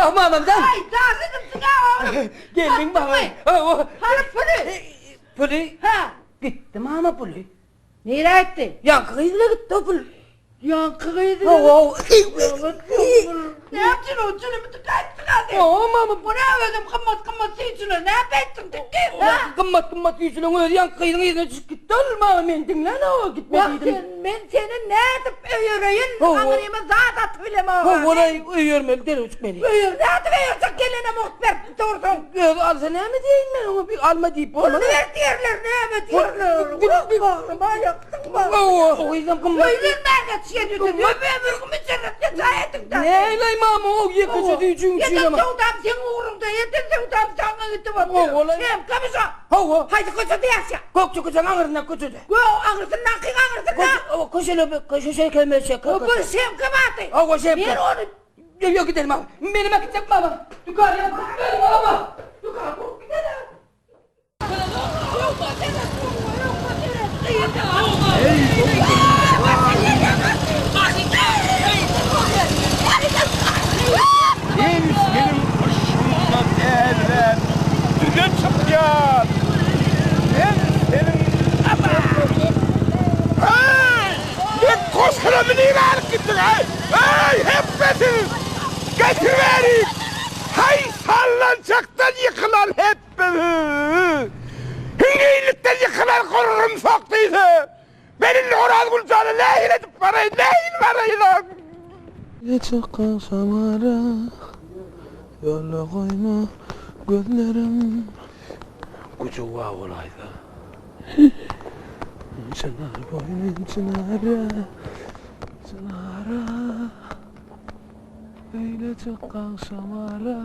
Ah, mamam jan. Aý, daş edipsiň-ä oglum. Geldiň mama. Hawa. Hany puly? Puly? Hä. Gitdi mama puly. Nirä gitdi? Ýaňky gyz bilen gitdi o pul. Ýaňky gyz bilen? Hawa. Näme üçin o jübümi tükäýipsiň-ä sen? Hawa mama. Bu nä özem gymmat-gymmat süýjüler, näme etdiň tükgi? Hä? Gymmat-gymmat süýjüleň özi ýaňky gyzyň yzyna düşüp gitdi ol mama, meni diňlänok, gitme Wah diýdim. sen, men seni nädip öýereýin, Hawa. aňryma zat atyp bilemok-a. Hawa-laý, öýermeli derwüşik meni. Öýer, nädip öýerjek, gelene mugt berip dursuň. Özi alsa näme diýeýin men oňa, bir alma diýip bolmaz. Puluny ber diýerler, näme diýerler. Wah, bagryma ýakdyň bagryma. Hawa, o gyzam gymmat. Öýlenmäge çyýa düzüp, ömrümi jennetde jaý ediň-dä. Näleý mama, o ýekeje süýjüň üçinem. Eden söwdam seň ugruňda, eden söwdam saňa gidip otyr. Hawa-laý. Şemkamy şo? Hawa. Haýsy köçede ýaşaýaň? Gökje köçäň aňyrsyndaky köçede. Gök aňyrsyndaky aňyrsynda. Hawa, köşeleme, köşe şeýkeme şeýke. O bir şemka bardy. Hawa, şemka. Ber ony. Ýok, ýok gidelim mama. Menem äkitjek mama. Dükan ýapyk gidelim mama. Dükan gurup gidelim. Men seniň yşgyňda däliräp düze çykýan. Men seniň Heý! Men goşgulamy nirä alyp gitdiň, heý! Heý, hepbesiz! Getir bärik! Heý, sallançakdan ýykylan hepbesiz! Hiňňillikden ýykylan gurrumsak diýse! Men indi Orazgül jana nähili edip baraýyn, nähili baraýyn-a? Geçip galsam ara, Ýola goýma gözlerim. Güjük wag bolaýsa. Çynar boýnum çynara, Çynara. Beýlejik gagşam ara,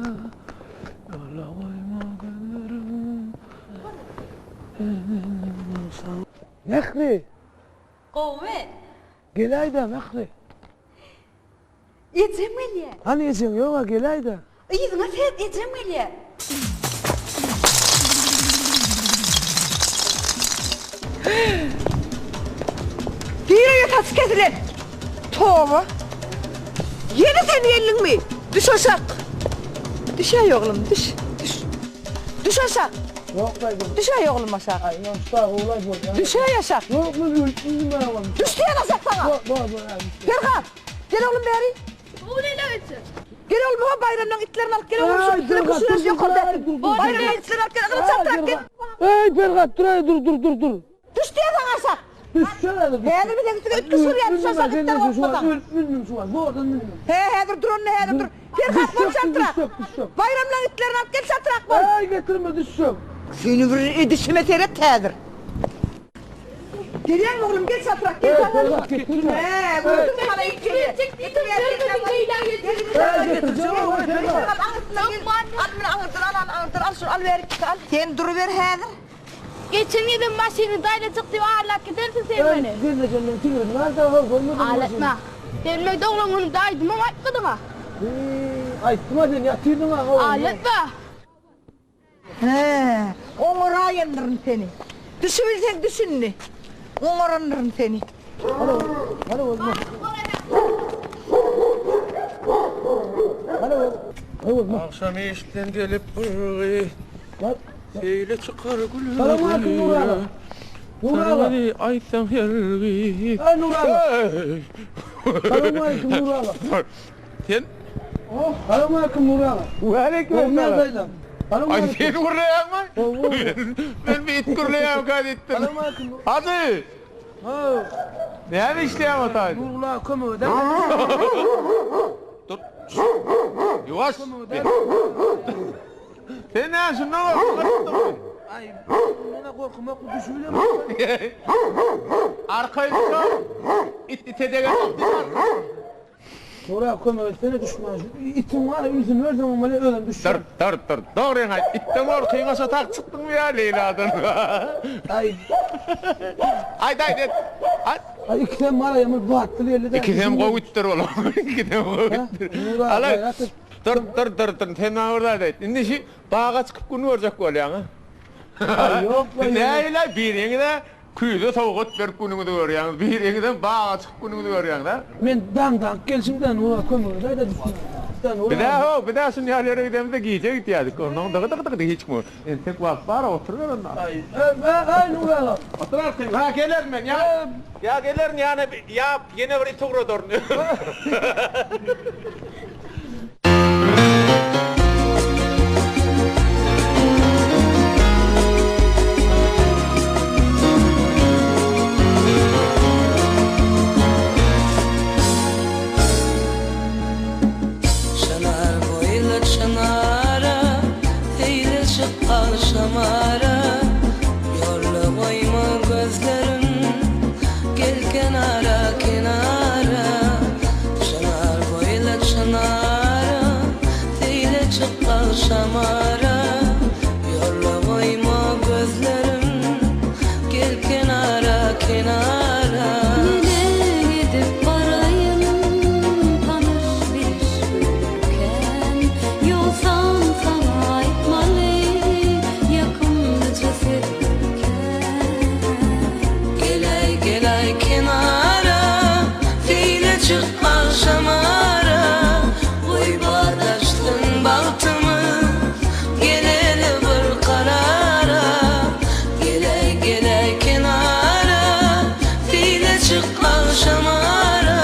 Ýola goýma gözlerim. Mähri! Gowumy? Geläý-dä, Mähri! Ejem gelýär. Hany ejeň ýog-a, geläý-dä. Yzyňa seret, ejem gelýär. Gireye saçy kesilen. Toba. Ýene sen geldiňmi? Düş aşak. Düşäý oglum, düş, düş. Düş aşak. Ýok daýza. Düşäý oglum aşak. Aý, ýok, sag bolaý bolýa. Düşäý aşak. Ýok, men ölüp bildim men oglum. Düş diýen aşak saňa. Ýok, bor, bor, hä, düşdüm. Perhat, gel oglum bäri. Gel oglum, ho Baýramlaň itlerini alyp gel oglum, şu itleri küşüreş ýokarda. Baýramlaň itlerini alyp gel, gylyç çapdyrak gel. Eý, Perhat, dur, dur, dur, dur, dur. Düş diýen saňa aşak. Düşsene düş. Häzir bize üstüne it küşürýär, düş aşak itden gorkmasaň. Ölüp bildim şu wagt, zordan bildim. He, häzir dur onda, häzir dur. Perhat bol çaltrak. Baýramlaň itlerini alyp gel çaltrak bol. Eý, getirme düşsem. Seni bir edişime seret häzir. Gelýäňmi oglum, gel çaltrak gel. He, gördüňmi hala it gelýär. Al muny aňyrdan al, al aňyrdan al şuny al bärik al. Sen duruber häzir. Geçen gezek maşyny daýlajak diýip arlap gidersiň sen meni. Gelnejem meň tigrini bar da hol görmedim maşyny. Aýlatma. Sen meň doglan günümde aýdymam aýtmadyň-a. Aýtdym-a sen ýatyrdyň-a. Aýlatma. Hä, oňaraýandyryn seni. Düşübilseň düş indi. Oňarandyryn seni. Agşam işden gelip bir Seýle çykar gül Salam aleýkum Nury aga. Nury aga. Aýtsaň hergiz. Eý Nury aga. Salam aleýkum Nury aga. Sen Salam aleýkum Nury aga. Waleýkim essalam. Salam Aý aleýkum. sen gürleýäňmi? Men bir it gürleýärmikä diýipdim. Salam aleýkum. Hajy. How. Näme işleýäň o taýda? Nurgül aga kömek eder. Dur. Ýuwaş. Sen näme şundan gorkup Aý, mundan-a gorkmak düşübilemok. Arkaýyn çal. It ite degen ýok diýip arkaýyn. Nura kömek etsene düşmän şu itiň bar ünsüni berseň oňa özem düşýär. Dur, dur, dur. Dogryňy aýt. Itden gorkyňa şo tak çykdyňmy ýa Leýladan? Aý. Aýt, aýt, et. Aýt. Aý ikisem bar aýamyz batly geldi-de. Ikisem gowy itdir olar. Ikisem gowy itdir. Nura gaýrat et. Dur, dur, dur, dur, sen maňa bir zat aýt. Indi şi baga çykyp gün görjek bolýaň-a? Aý, ýok, baý. Nähili-aý, biriňiz-ä küýze sowgat berip günüňizi görýäňiz, biriňizem baga çykyp günüňizi görýäňiz-ä? Men daňdanky gelşimden Nura kömek edäý-dä düşmän. etden Nura. Bizä how, bizä şuny ýaly ýere gidemizde gije gidýädik. Onnoň dygy dygy dygy hiç kim. Entek wagt bar, oturyber onda. Aý, aý Nura aga. Otur arkaýyn. Ha, gelerin men. Ýa, ýa gelerin ýa-da ýa ýene bir it ugradaryn. Çynar boýly çynara, Seýle çyk agşamara, Ýolda goýma gözlerim, Gel kenara, kenara. Çynar boýly çynara, Seýle çyk agşamara, Ýolda goýma gözlerim, Gel kenara, kenara. Neneň edip baraýyn, tanyş-biliş görürkäm, Ýogsam saňa aýtmaly ýakymlyja sözlerkäm. Geläý, geläý kenara, Seýle çyk agşamara, Goý badaşsyn bagtymyz, Geleli bir karara. Geläý, geläý kenara, Seýle çyk agşamara,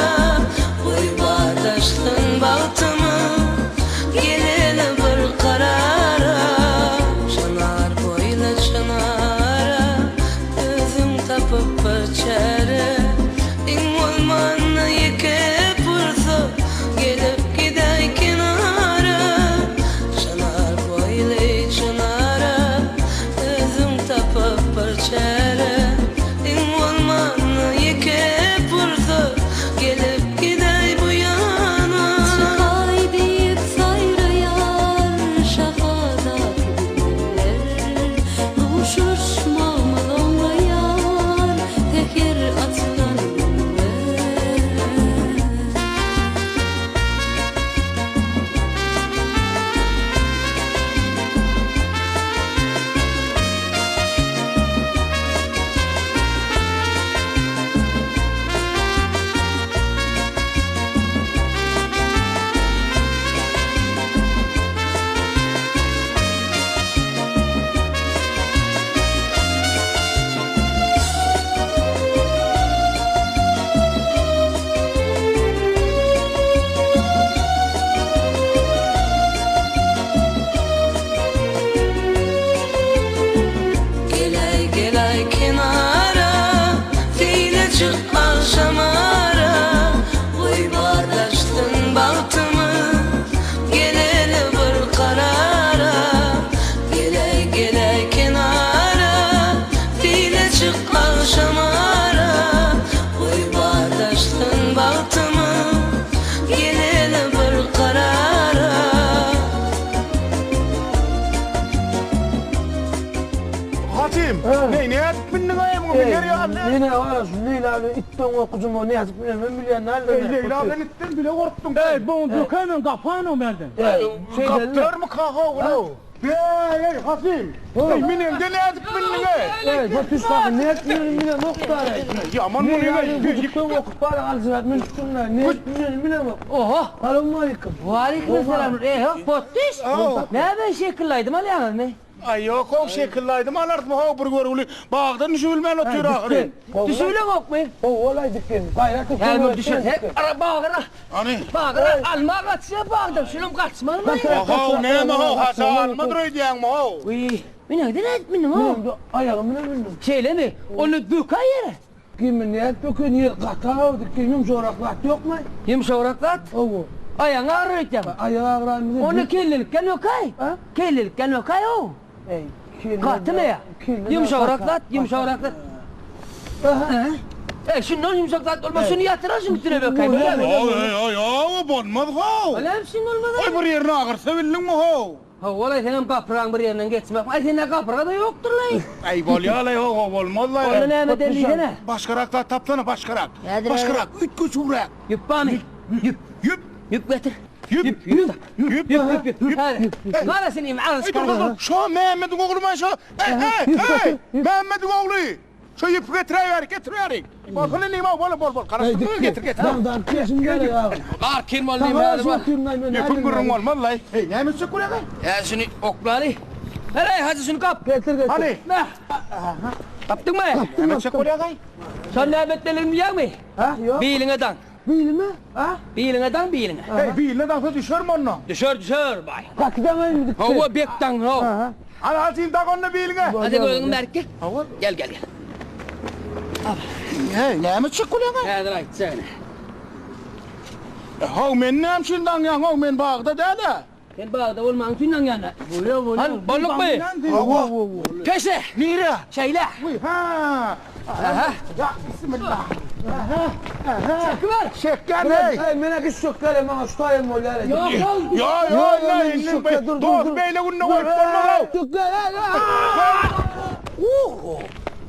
Goý badaşsyn bagtymyz, Geleli bir karara. Çynar boýly çynara, Özüň tapyp bir çäre, Iň bolmanda ýeke pursat Gelip gidäý kenara. Çynar boýly çynara, Özüň tapyp bir çäre, Iň bolmanda ýeke pursat Gelip gidäý bu ýana. Çykaý diýip saýraýar şahadaky bilbiller, Duşuşmagymyz oňlaýar säher açylan güller. Geläý, geläý kenara, Seýle çyk agşamara, Goý badaşsyn bagtymyz, Geleli bir karara. Geläý, geläý kenara, Seýle çyk agşamara, Goý badaşsyn bagtymyz, Geleli bir karara. Hatym, ne nädip mindiň-aý muňa miner ýaly däl. Men-ä wara şu Leýla bilen itden gorkujym o nädip bilen men bilýän däldir. Eý, Leýla bilen itden bile gorkduň. Eý, bu dökäýmen gapany merden. Gapdyrarmyka ho-o? Eý, Hatym, eý, mineňde nädip mindiň-eý? Eý, bu tuşdaky nädip minenimi bilemok bary. Ýaman bolýar-eý. Gujukdan gokup bary aljyrap münüpdim-dä, nädip minenimi bilemok. Oho! Salowmaleýkim. Waleýkim essalam. Eý, ho, potdyş! Näme şekilli aýdym alýaňyzmy? Aý ýok-ow, şekilli aýdym alarysmy-how, bir görgüli bagdan düşübilmän otyr ahyry. Düşübileňokmy? Ho-ol-aý dikgen, gaýrat et. Hä, bir düşür, he, ara bagyra. Hany? Bagyra, alma gaçýar bagdan, şulam gaçmalymy? Ho-how, näme-how, haşa almadyr öýdýäňmi-how? Wiý, men nädip mündim-ow? Men aýagym bilen mündim. Şeýlemi? Onda bökäý ýere. Kimi nädip böken ýer gataw dikgen ýumşagrak zat ýokmy? Ýumşagrak zat? Hawa. Aýagyň agyrar öýtýäňmi? Aýak agyrar Onda kellelikden bökäý. Kellelikden bökäý-ow. Eý, kelle. Gatymy ýa? Ýumşagrak zat, ýumşagrak zat. Aha. Eý, şundan ýumşak zat bolmaz, şuny ýatyrar şuň üstüne bökäý, bolýamy? Oý, oý, oý, bolmaz how. Bolýamy şunda bolmaz? Oý, bir ýerini agyrtsa bildiňmi how? Hawa-laý, seňem gapyrgaň bir ýerinden geçmek. Aý, sende gapyrga-da ýokdur-laý. Aý, bolýa-laý, ho-ho, bolmaz-laý. Onda näme edeli diýsene? Başgarak zat tapsana, başgarak. Nädire? Başgarak, üýtgeşigräk. Ýüp barmy? Ýüp. Ýüp. Ýüp getir. Ýüp. Ýüp, ýüp. Ýüp. Ýüp, ýüp, ýüp. Hä, gara sen im, agyz Eý, dur, dur, dur. Şo Mämmediň oglumy şo? Eý, eý, eý! Mämmediň ogly! Şu ýüpi getiräýberi, getiräýberi. Bolsun inim, bol, bol, bol. Garaşdyr, getir, getir. Arkin bol diýim häzir bol. Ýüpüň gürrüň bolmaz-laý. Heý, näme etjek bolýaň-aý? Häzir şuny oklaly. Heleý, hajy şuny gap. Getir, getir. Hany? Meh. Gapdyňmy? Näme etjek bolýaň-aý? Şony näme etmelidigini bilýäňmi? Ha, ýok. Biliňe daň. Bilime? Ha? Biliňe daň, biliňe. Heý, biline daňsa düşermi onda? Düşer, düşer, baý. Gaty daňaýynmy dikdi? Hawa, bek daň, haw. Hany, hajyny dak onda biliňe. Hajy gözüňi bärik gel. Hawa. Gel, gel, gel. Heý, näme etjek bolýaň-aý? Häzir aýtjak ine. How, meni näme üçin daňýaň-ow, men bagda däl-ä. Sen bagda bolmagyň üçin daňýan-a. Bolýa, bolýa. Hany, boldukmy? Hawa. Peşe! Nirä? Şeýle. Wiý, hä. Aha. Ýa, bismillah. Aha, aha. Çekiber. Çekýän, heý. Heý, men-ä giç çökgäle, maňa şu taýyn bolýar. Ýok, ýok. Ýok, ýok, ýok, indi dost beýle günde goýup bolmaz-ow.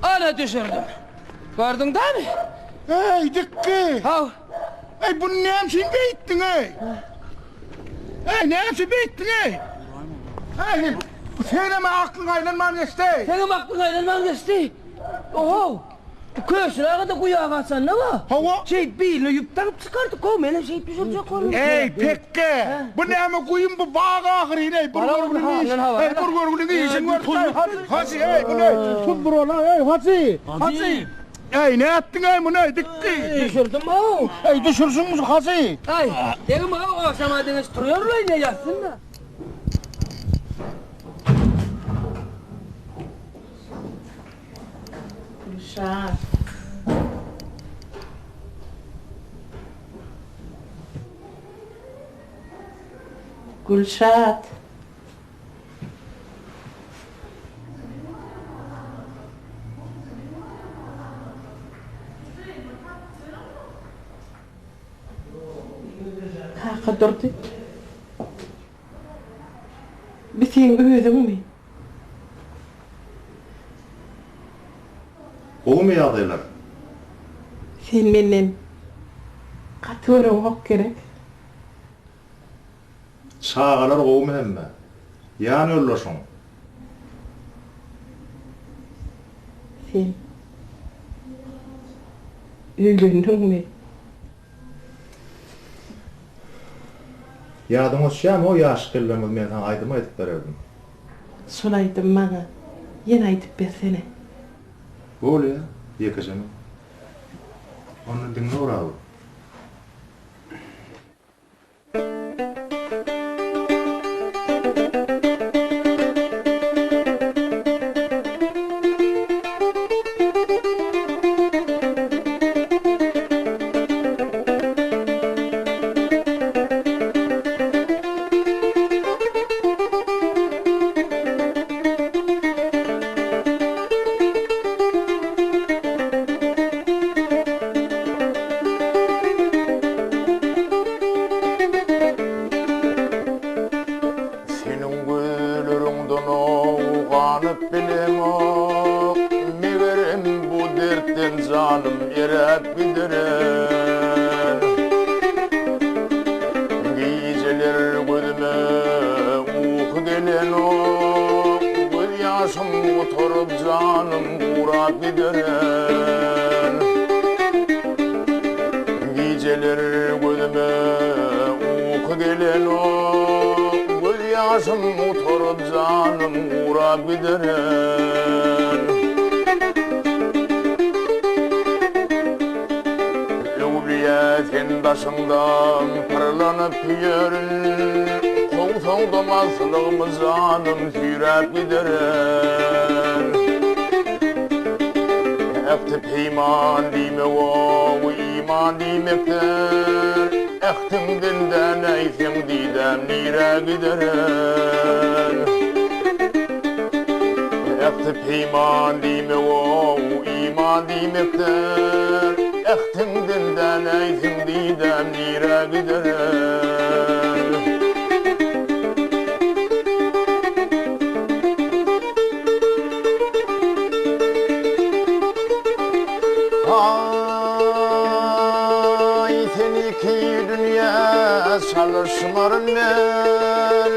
Ana düşürdim. Gördüň dämi? Eý, Dikgi! Haw. Eý, buny näme üçin beýtdiň, eý? Eý, näme üçin beýtdiň, eý? Eý, senem aklyň aýlanman geçdi, eý. Seňem aklyň aýlanman geçdi. Ohow! Bu Köşül aga-da guýa gaçanda ba. Hawa. Şeýdip biline ýüp daňyp çykardyk-ow, menem şeýdip düşürjek boldum. Eý, pekge! Bu näme guýum bu bag ahyryn, eý, bir görgüliň iş, eý, bir görgüliň işini görüp, hajy, eý, bu ne? Tuzdur ola, eý, hajy! Hajy! Eý, nätdiň-eý muny, Dikgi? Düşürdim-ow. Eý, düşürşiňmi şu hajy? Aý, degim-ow, agşama deňeç turýarlaý, ne ýatsyn-da. Gülşat. Gülşat. Kaka Durdy. Bi seň özüňmi? Gowumy ýagdaýlar? Sen menden gaty göreňok gerek. Çagalar gowumy hemme? Ýan ýoldaşyň? Sen öýlendiňmi? Ýadyňa düşýärmi o ýaş kellämiz men saňa aýdym aýdyp bererdim. Şol aýdym maňa ýene aýdyp bersene. Bolýa, ýekejemi. Onda diňle Oraly. Seniň gözleriňden ganyp bilemok, Megerem bu dertden janym eräp giderin. Gijeler gözüme uky gelenok, Gözýaşym gutaryp janym gurap giderin. Gijeler gözüme uky gelenok, Gözýaşym gutaryp janym gurap giderin. Öwlüýä sen daşyňdan pyrlanyp ýörün, Kowsaň-da maslygymy janym süýräp giderin. Ähti-peýman diýmek-ow, iman diýmekdir, Ähtiňden dänäýseň didäm nirä giderin. Ähti-peýman diýmek-ow, iman diýmekdir, Ähtiňden dänäýseň didäm nirä giderin. Aý, seniki dünýä çalyşmaryn men.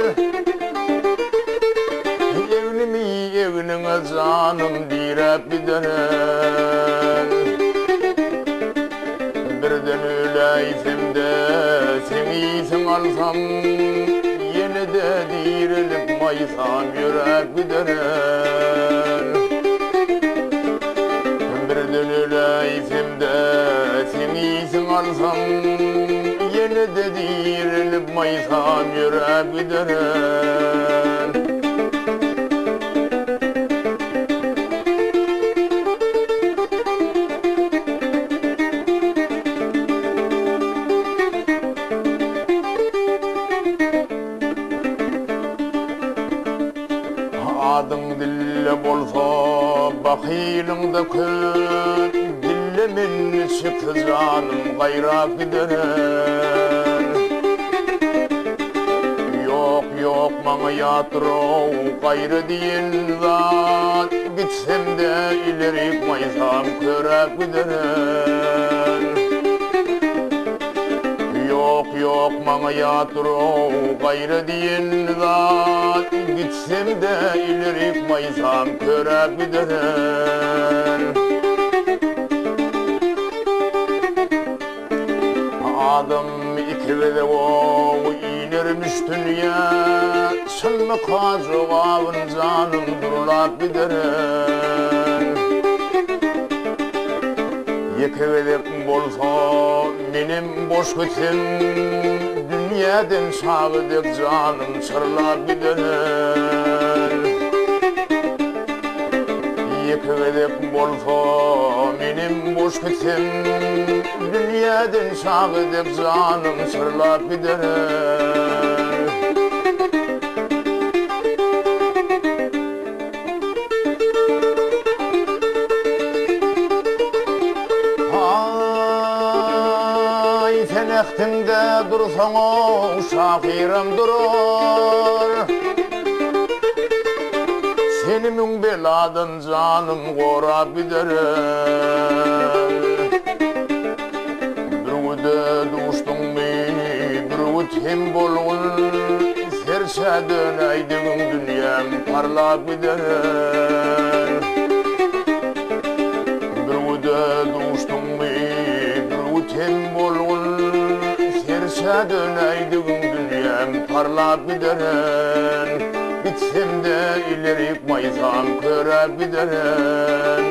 Egnimi egniňe. janym diräp giderin. Birden öläýsemde seň ysyň alsam, Ýene-de direlip maýsam ýöräp giderin. Birden öläýsemde seň ysyň alsam, Ýene-de direlip maýsam ýöräp giderin. Adyň dille bolsa, bakylyňda köp, Dille men niçiksi janym gaýrap giderin. Ýok, ýok, maňa ýatdyr-ow gaýra diýen zat, Gitsem-de ilerik maýsam köräp giderin. Ýok, ýok, maňa ýatdyr-ow gaýra diýen zat, Gitsem-de ilerik maýsam köräp giderin. Adam ikigezeg-ow inermiş dünýä, Çynmyka jogabyn janym durlap giderin. Ýeke gezek bolsa menem boş gitsem, Dünýäden çaga dek janym çyrlap giderin. Ýeke gezek bolsa menem boş gitsem, Dünýäden çaga dek janym çyrlap giderin. Aý, sen ähtiňde dursaň-ow, şahyram durar. Seni müň beladan janym gorap giderin. Bürgüde duşduňmy, bürgüt hem bolgun, Serçä dönäýdigiň dünýäm parlap gider. Bürgüde duşduňmy, bürgüt hem bolgun, Serçä dönäýdigiň dünýäm parlap gider. Gitsem-de ilerik maýsam köräp giderin.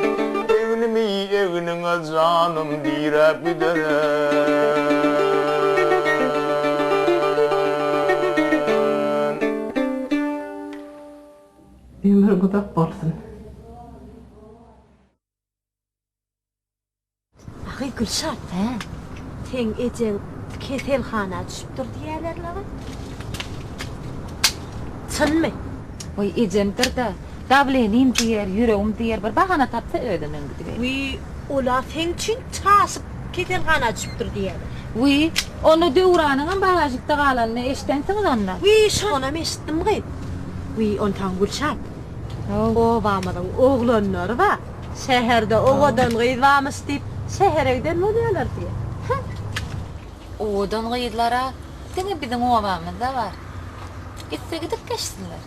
Egnimi egniňe janym diräp giderin. Ömrüň uzak bolsun. Agy Gülşat, hä? Seň ejeň keselhana düşüpdir diýýäler-le. Çynmy? Wiý, ejemdir-dä. Dawlenim diýer, ýüregim diýer, bir bahana tapsa özem öň gidiberer. Wiý, ol-a seň üçin çaşyp keselhana düşüpdir diýýäler. Wiý, onda Döwranyňam bagažnikde galanyny eşidensiňiz onda? Wiý, şonam eşitdim gyz. Wiý, onsoň Gülşat, obamyzyň oglanlary bar. Şäherde owadan gyz barmyş diýip, şähere giden bolýarlar diýýär. Hä? Owadan gyzlar-a diňe biziň obamyzda bar. Gitse gidip geçsinler.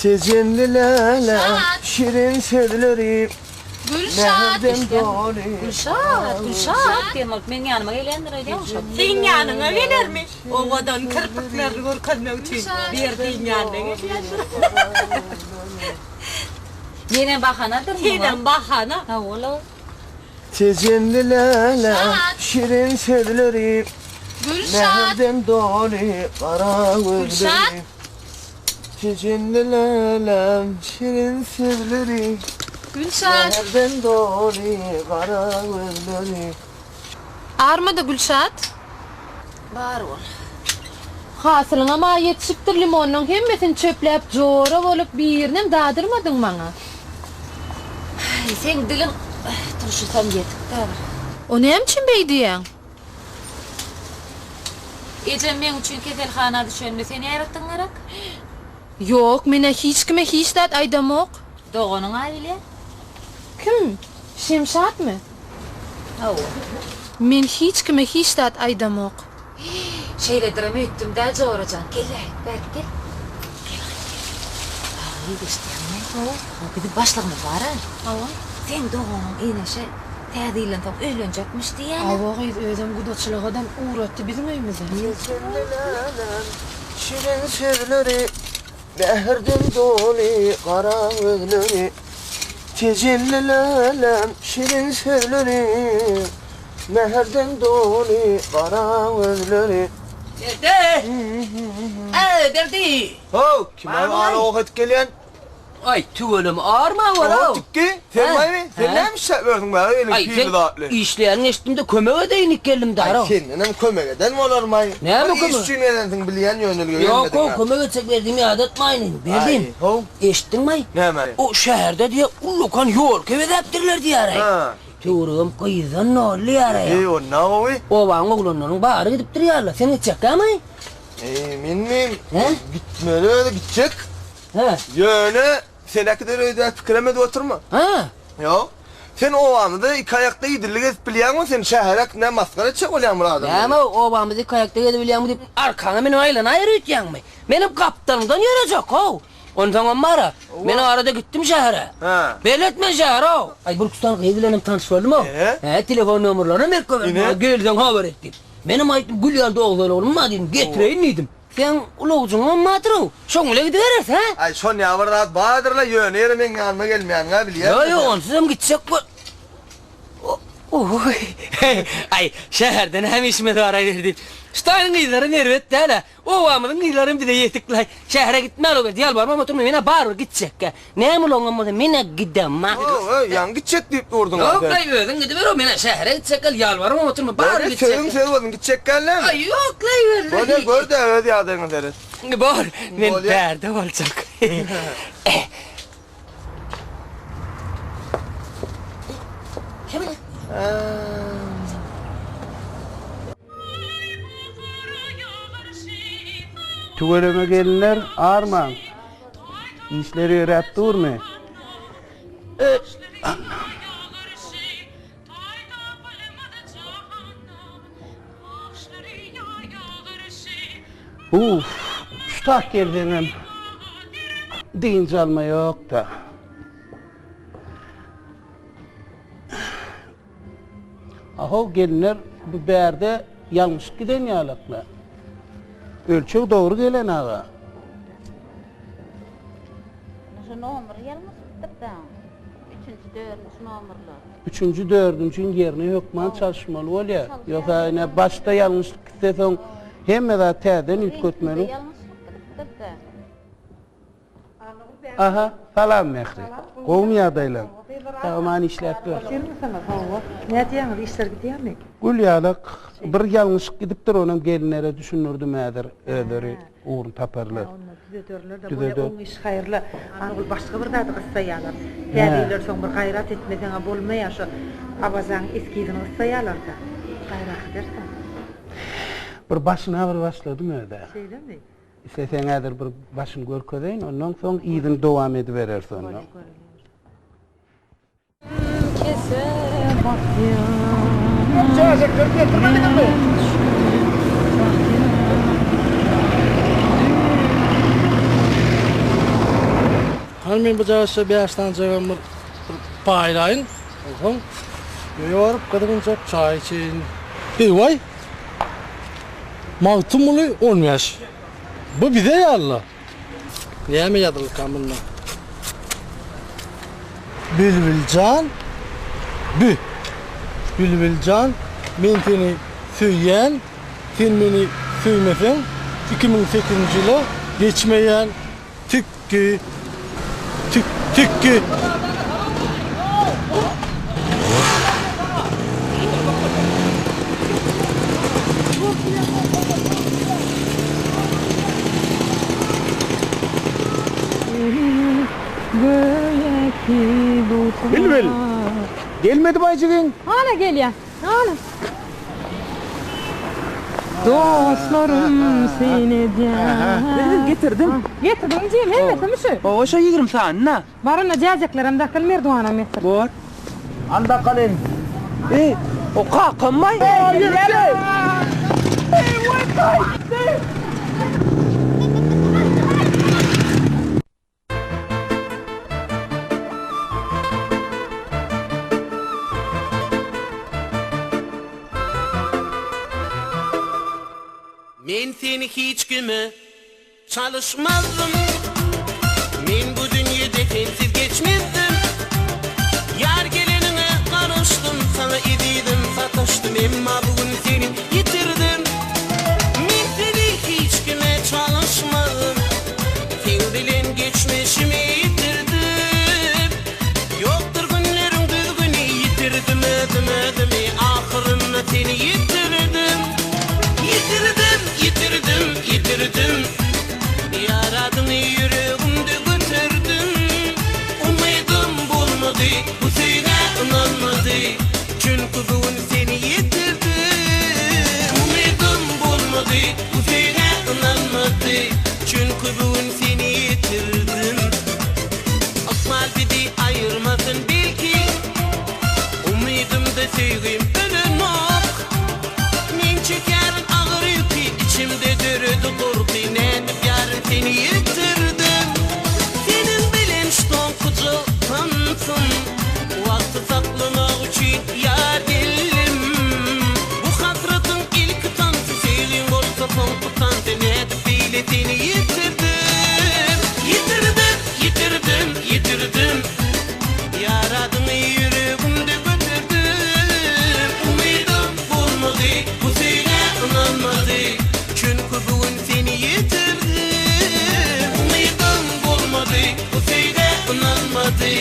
Tejenli läle, şirin sözleri, mähirden doly. Gülşat, Gülşat diýen bolup meň ýanyma gelýändir öýdýäňmi şol? Seň ýanyňa gelermi? Owadan kirpiklerini görkezmek üçin Berdiň ýanyna gelýändir. Menem bahanadyr muňa. Senem bahana. Hawa-la. Tejenli läle, şirin sözleri, Mähirden doly gara gözleri. Tejenli läle, şirin sözleri, Mähirden doly gara gözleri. Armada Gülşat. Bar bol. Hasylyňam-a ýetişipdir limonynyň hemmesini çöpläp jora bolup birinem dadyrmadyň maňa. Aý seň diliň turşusam ýetik-dä bir. O näme üçin beý diýýäň? Ejem meň üçin keselhana düşenini sen ýaratdyň gerek? Ýok, men-ä hiç kime hiç zat aýdamok. Doganyň-a bilýär. Kim? Şemşatmy? Hawa. Men hiç kime hiç zat aýdamok. Şeýledirem öýtdüm-dä, jora jan. Gel-läý, bärik gel. Gel, gyz, gel. Gyz eşidýäňmi? Hawa. Biziň başlygymyz bar-a. Hawa. Seň doganyň Eneşe täze ýyldan soň öýlenjekmiş diýýäler. Hawa gyz, özem gudaçylygadam ugratdy biziň öýümize. Tejenlilerem şirin sözleri, Mähirden doly gara gözleri. Tejenlilerem şirin sözleri, Mähirden doly gara gözleri. Berdi! Äý, Berdi! How, kim aý ala ok edip gelýän? Aý, tüweleme, arma bor-ow. Oho, tikgi, sen baýmy? Sen näme işläp ýörsüň bäri eliň Aý, pili sen zatly? işleýäniňi eşitdim-de, kömek edeýin diýip geldim dara. Aý, sendenem kömek eden bolarmy-aý? Näme Bir iş kömek? üçin gelensiň bilýän, ýönelige Ýok-ow, gelmediň-ä. kömek etjek Berdim ýadatmaýyn indi, Berdim. Aý, how. Eşitdiňmi-aý? Näme? O şäherde diýýär, ullakan ýolka bezäpdirler diýýär-aý. Hä. Töweregem gyzdan doly diýýär-aý. Eý, onda gowy. Obaň oglanlarynyň bary gidipdir ýaly. Sen gitjekkämi? Eý, menmi? Hä? Gitmeli özi gitjek. Hä? Ýöne sen äkider öýdäki pikirem edip oturma. Hä? Ýok. Sen obamyzda iki aýakda idillik edip bilýäňmi? Sen şähere äkitmän masgara etjek bolýaň bir adamlary. Näme, obamyzda iki aýakda gezip bilýäňmi diýip, arkaňa münüp aýlanaýyr öýtýäňmi? Menem gapdalyňdan ýörejek, how! Onsoňam bar-a, men arada gitdim şähere. Hä. Belet men şähere-ow! Aý, bir-iki sany gyz bilenem tanyş boldum-ow. Ine. Hä, telefon nomerlerinem berip goýberdim. Ine. Gelseň habar et diýip. Menem aýtdym, gül ýaly doglan oglum bar diýdim, getireýin diýdim. Seň ulagajyňam bardyr-ow, şoň bilen gidibereris, hä? Aý, şonýa bir zat bardyr-la, ýöne ýere meň ýanyma gelmeýäniň-ä bilýän. Ýok, ýok, onsuzam gitjek bol. Oý, aý, şäherde näme işimiz bar-aý diýip. Şu taýyň gyzlary erbet däl-ä. Obamyzyň gyzlaram bize ýetik-laý. Şähere gitmän-ow geldi, ýalbarmam oturma, men-ä barybir gitjekgä. Näme ulagyňam bolsa, men-ä gidemok. How-oý, ýaňy gitjek diýip durduň-a sen. Ýok-laý, özüň gidiber-ow, men-ä şähere gitjekgä, ýalbarmam oturma, barybir gitjekgä. Sözüň söz bolsun, gitjekgä näme? Aý, ýok-laý, weli. Bolýa, gör-dä, öz ýagdaýyňa seret. Bor, men bärde boljak. Tüweleme gelinler armaň. Işler ýöräp durmy? Uff, şu tak gelseňem dynç alma ýok-da. Ahow gelinler bu bärde ýalňyşyp giden ýalakla. Ölçeg dogry gelen aga. Şu nomer ýalňyşypdyr-da. Üçünji, dördünji nomerler. Üçünji, dördünjiň ýerini hökman çalyşmaly bolýar. Ýogsa ine başda ýalňyşlyk gitse soň hemme zat täzeden üýtgetmeli. Ýalňyşlyk gidipdir-de. Aha, salam Mähri. Gowumy ýagdaýlaň? Sag-aman işläp ýörsüň. Otyrmysyňyz? Hawa. Nädýäňiz, işler gidýärmi? Gül ýalak. Bir ýalňyşyk gidipdir, onam gelinlere düşündirdim häzir özleri ugruny taparlar. Hä, onda düzederler-de. Bolýa, oň işi haýyrly. Annagül başga bir zady gyssaýarlar. Täze ýyldan soň bir gaýrat etmeseň-ä bolmaýar, şo Awazaň eskizini gyssaýarlar-da. Gaýrat edersiň. Bir başyna bir başladym öz-ä. Şeýlemi? Isleseň häzir bir başyny görkezeýin, ondan soň yzyny dowam edibereris onda. Çäjekleri getirmediňizmi? Hany men bu jaýşa bäş sanjagam bir paýlaýyn. Onsoň öýe baryp gyzgynjak çaý içeýin. Eý-waý! Magtymguly 15. Bu bize ýaly-la. Näme ýazylka munda? Bilbiljan bü. Bilbiljan men seni söýýän, sen meni söýmeseň 2008-nji ýyla geçmeýän. Tikgi. Tik tikgi. Bilbil! Gelmedi baýjygyň? Hana gelýär. Hana. Dostlarym syn edýär. Bilbil getirdim. Getirdiňmi jigim hemmesimi şu? Hawa şo 20 sanyna. Bar onda jäjeklerem dakyl merdiwanam getir. Bor. Al dakalyň. Eý, o kakammaý? Men seni hiç kime çalyşmazdym Men bu dünýede sensiz geçmezdim Ýar geleniňe garaşdym Saňa ezizim sataşdym Emma bu gün seni ýitirdim Men seni hiç kime çalyşmazdym Seň bilen geçmişimi ýitirdim Ýokdur günleriň düzgüni Ýitirdim özüm özümi Ahyrynda seni ýitirdim Ýitirdim, ýitirdim, ýitirdim Ýar adyňy ýüregimde göterdim Umydym bolmady, bu söýgä ynanmady Çünki bu gün seni ýitirdim Umydym bolmady, bu söýgä ynanmady Çünki bu gün seni ýitirdim Ykbal bizi aýyrmasyn belki Umydymda söýgim ölenok Men çekerin agyr ýüki Içimde döredi gorky Nädip ýarym seni ýitirdim Seniň bilen şu soňkuja tansym Wagty saklamak üçin ýar geldim Bu hasratyň ilki tansy Söýgiň bolsa soňky tansy Nädip beýle seni ýitirdim Ýitirdim, ýitirdim, ýitirdim Ýar adyňy ýüregimde göterdim Umydym bolmady, bu söýgä ynanmady Çünki bu gün seni ýitirdim Umydym bolmady, bu söýgä ynanmady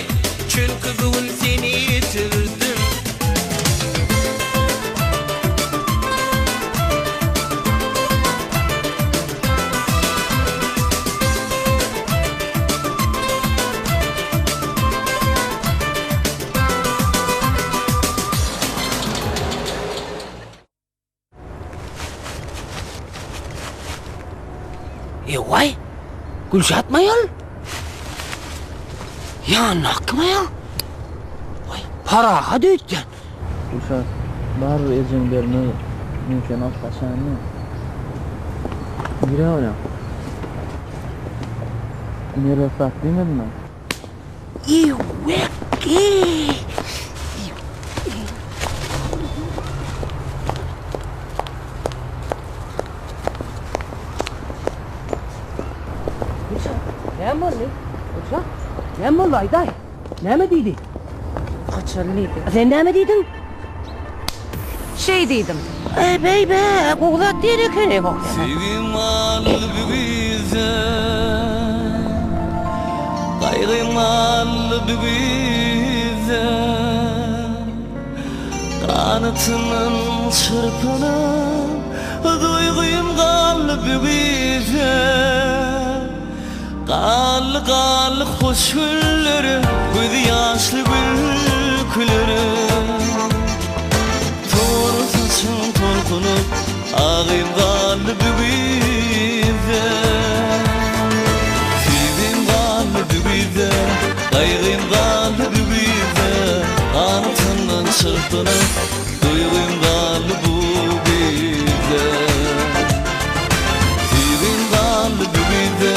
Çünki bu gün seni ýitirdim. Ewaý, Gülşat maýal? Ýanyndaky maýal? Waý, parahat öýtýän. Gülşat, barybir ejeň bermez, men seni alyp gaçaýynmy? Nirä barýaň? Merwet zat diýmedimi? Ewekki! Gülşat, näme boldy? Gülşat, näme boldy aýdaý? Näme diýdi? Gaçaly diýdi. Sen näme diýdiň? Şeý diýdim. Eý, beý-be, gowy zat diýen ekeni. Söýgim galdy bu güýzde, Gaýgym galdy bu güýzde. Ganatyndan çyrpynan Duýgym galdy bu güýzde. Galdy galdy hoş günleri Gözi ýaşly gülküleri Tor saçyň tolkunyp Agym galdy bu güýzde Söýgim galdy bu güýzde Gaýgym galdy bu güýzde Ganatyndan çyrpynyp Duýgym galdy bu güýzde Söýgim galdy bu güýzde,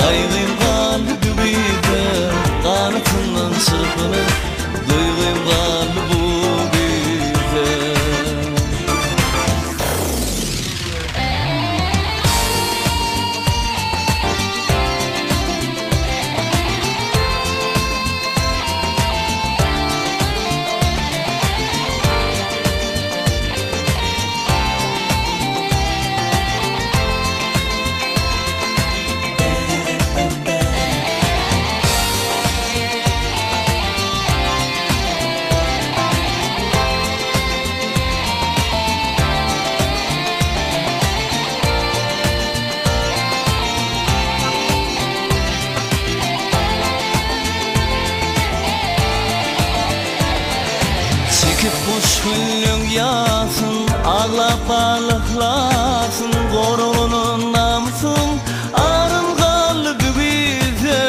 gaýgym galdy bu güýzde, Ganatyndan çyrpynyp, duýgym galdy bu güýzde. Çekip hoş günleň ýasyn, Aglap balyklasyn, Goraglanan namysyň, Arym galdy bu güýzde.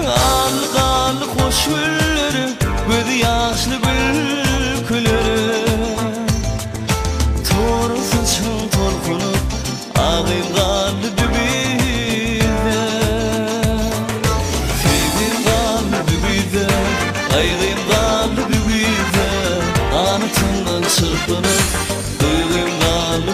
Galdy, galdy hoş günleri, Gözi ýaşly gülküleri. Tor saçyň tolkunyp, Agym galdy bu güýzde. Söýgim galdy bu güýzde, Gaýgym galdy bu güýzde. Ganatyndan çyrpynyp, Duýgym galdy.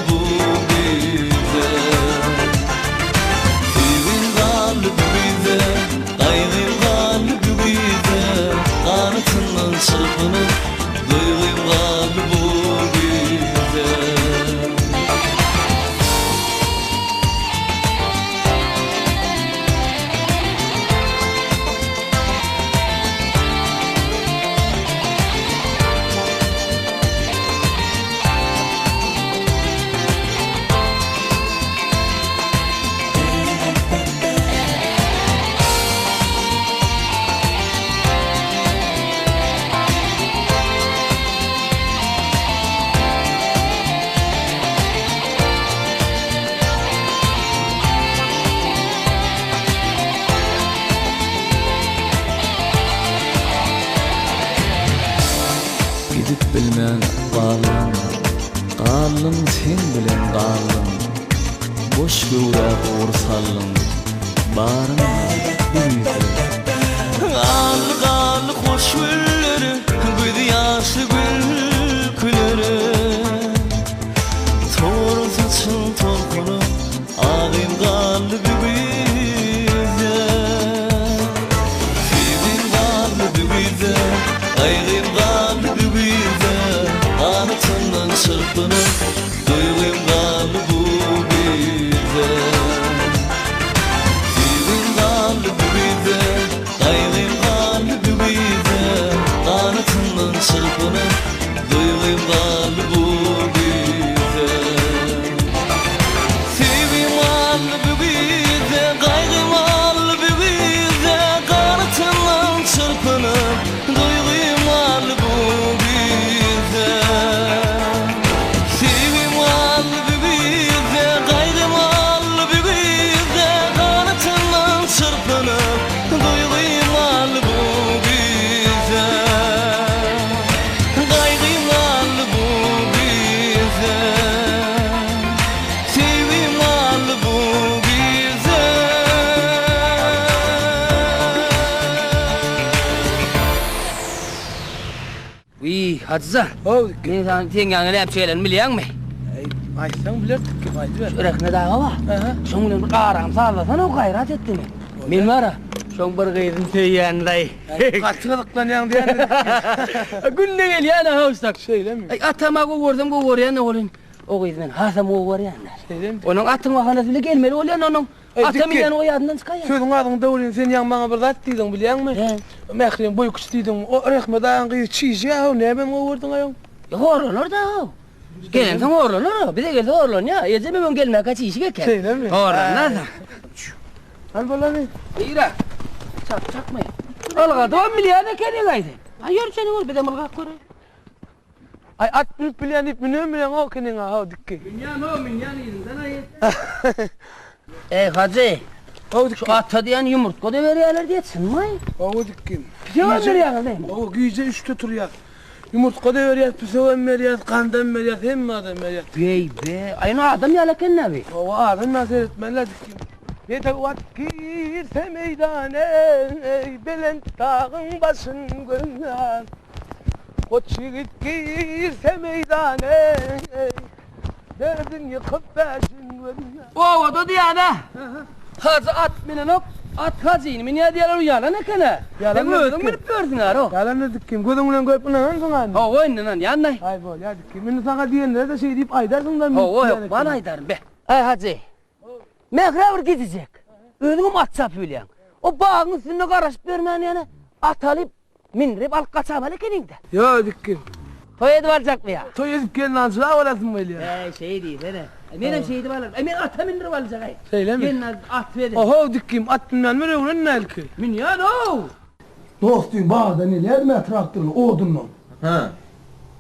Seň bilen galdym Boş göwrä howur saldyň Baryňa bu güýzde. Galdy galdy hoş günleri Gözi ýaşly gülküleri Tor saçyň tolkuny Agym galdy bu güýzde Söýgim galdy bu güýzde Gaýgym galdy bu güýzde Ganatyndan çyrpynyp Duýgym galdy bu güýzde Söýgim galdy bu güýzde Gaýgym galdy bu güýzde Ganatyndan çyrpynyp Duýgym galdy bu güýzde Söýgim galdy bu güýzde Gaýgym galdy bu güýzde Ganatyndan çyrpynyp Duýgym galdy bu güýzde Söýgim galdy bu güýzde Gaýgym galdy bu güýzde Ganatyndan çyrpynyp Duýgym galdy bu güýzde Gaýgym galdy bu güýzde Söýgim galdy bu güýzde. Wiý, Hajyja. Men saňa seň ýanyňa näme üçin gelenimi bilýäňmi? Äý, aýtsaň bilerdik kim, aýdyber. Şu Rehmet aga bar. Şoň bilen bir aramy sazlasana, gaýrat et diýme. Men bar-a, şoň bir gyzyny söýýän-laý. Gaty gyzyklanýaň diýýän. Günde gelýän-ä howsak. Şeýlemi? Aý, atama gowy görsem gowy görýän-de welin, o gyzy men hasam gowy görýän-dä. Şeýlemi? Onuň atyň bahanasy bile gelmeli bolýan onuň. Ata münýän o ýadyndan çykaýýar. Sözüň agzyňda welin sen ýaňy maňa bir zat diýdiň bilýäňmi? Mähriň boýy kiçi diýdiň. O Rehmet agaň gyzy çişýä-how, nämem gowy gördüň aýoň? Horlanar-da-how. Gelensoň horlanar-a. Bize gelse horlanýar. Ejem öň gelmäkä çişik eken. Şeýlemi? Horlanmaz-a. Hany bolany? Nirä? Çak çakmy? Ylgadybam bilýän ekeniň-aý sen. Aý ýör seni gör, bizem ylgap göreýin. Aý at münüp bilýän diýip münen bilen o keniň-a how dikgi. Münýän-ow, münýän yzyndan aý. Eý hajy, şu ata diýen ýumurtga-da berýärler diýýä, çynmy? Hawa dikgim. Pisegem berýäňiz näme? Hawa, gije üçde turýas. Ýumurtga-da berýäs, pisegem berýäs, gandam berýäs, hemme zadam berýäs. Beý-be, aý indi adam ýaly eken-dä bi. Hawa, adam ýaly seretmeli-dä dikgim. Bedew at girse meýdana, eý, belent dagyň başyn gözlän. Goç ýigit girse meýdana, eý, dördün ýykyp bäşin gözlän. Obada diýýän-ä. Hajy at minenok, at hajyny münýär diýýärler, o ýalan eken-ä. Sen özüň münüp ýörsüň-ä, ro. Ýalan-da dikgim, gözüň bilen görüp ynanansyň-a indi. Hawa, indi ynanýan-daý. Aý, bolýar dikgim. Indi saňa diýenlere-de şeý diýip aýdarsyň-da münüp Hawa, diýýän hökman ekeniň. aýdaryn, be. Aý, hajy, Mährä bir gidijek. Özüňem at çapyp bilýäň. O bagyň üstünde garaşyp ýörmän ýene at alyp, Mindirip alyp gaçamaly ekeniň-dä. Ýok, dikgin. Toý edip aljakmy ýa? Toý edip gelin aljyrak bolasym gelýär. Äý, şeý diýsene. Menem şeýdip alaryn. Äý, men ata mindirip aljak-aý. Şeýlemi? Gelin at beden. Ohow, dikgin, at münmän bir öwren-dä ilki. Münýän-ow! Dost düýn bagdan gelýärdim-ä traktorly odundan. Hä.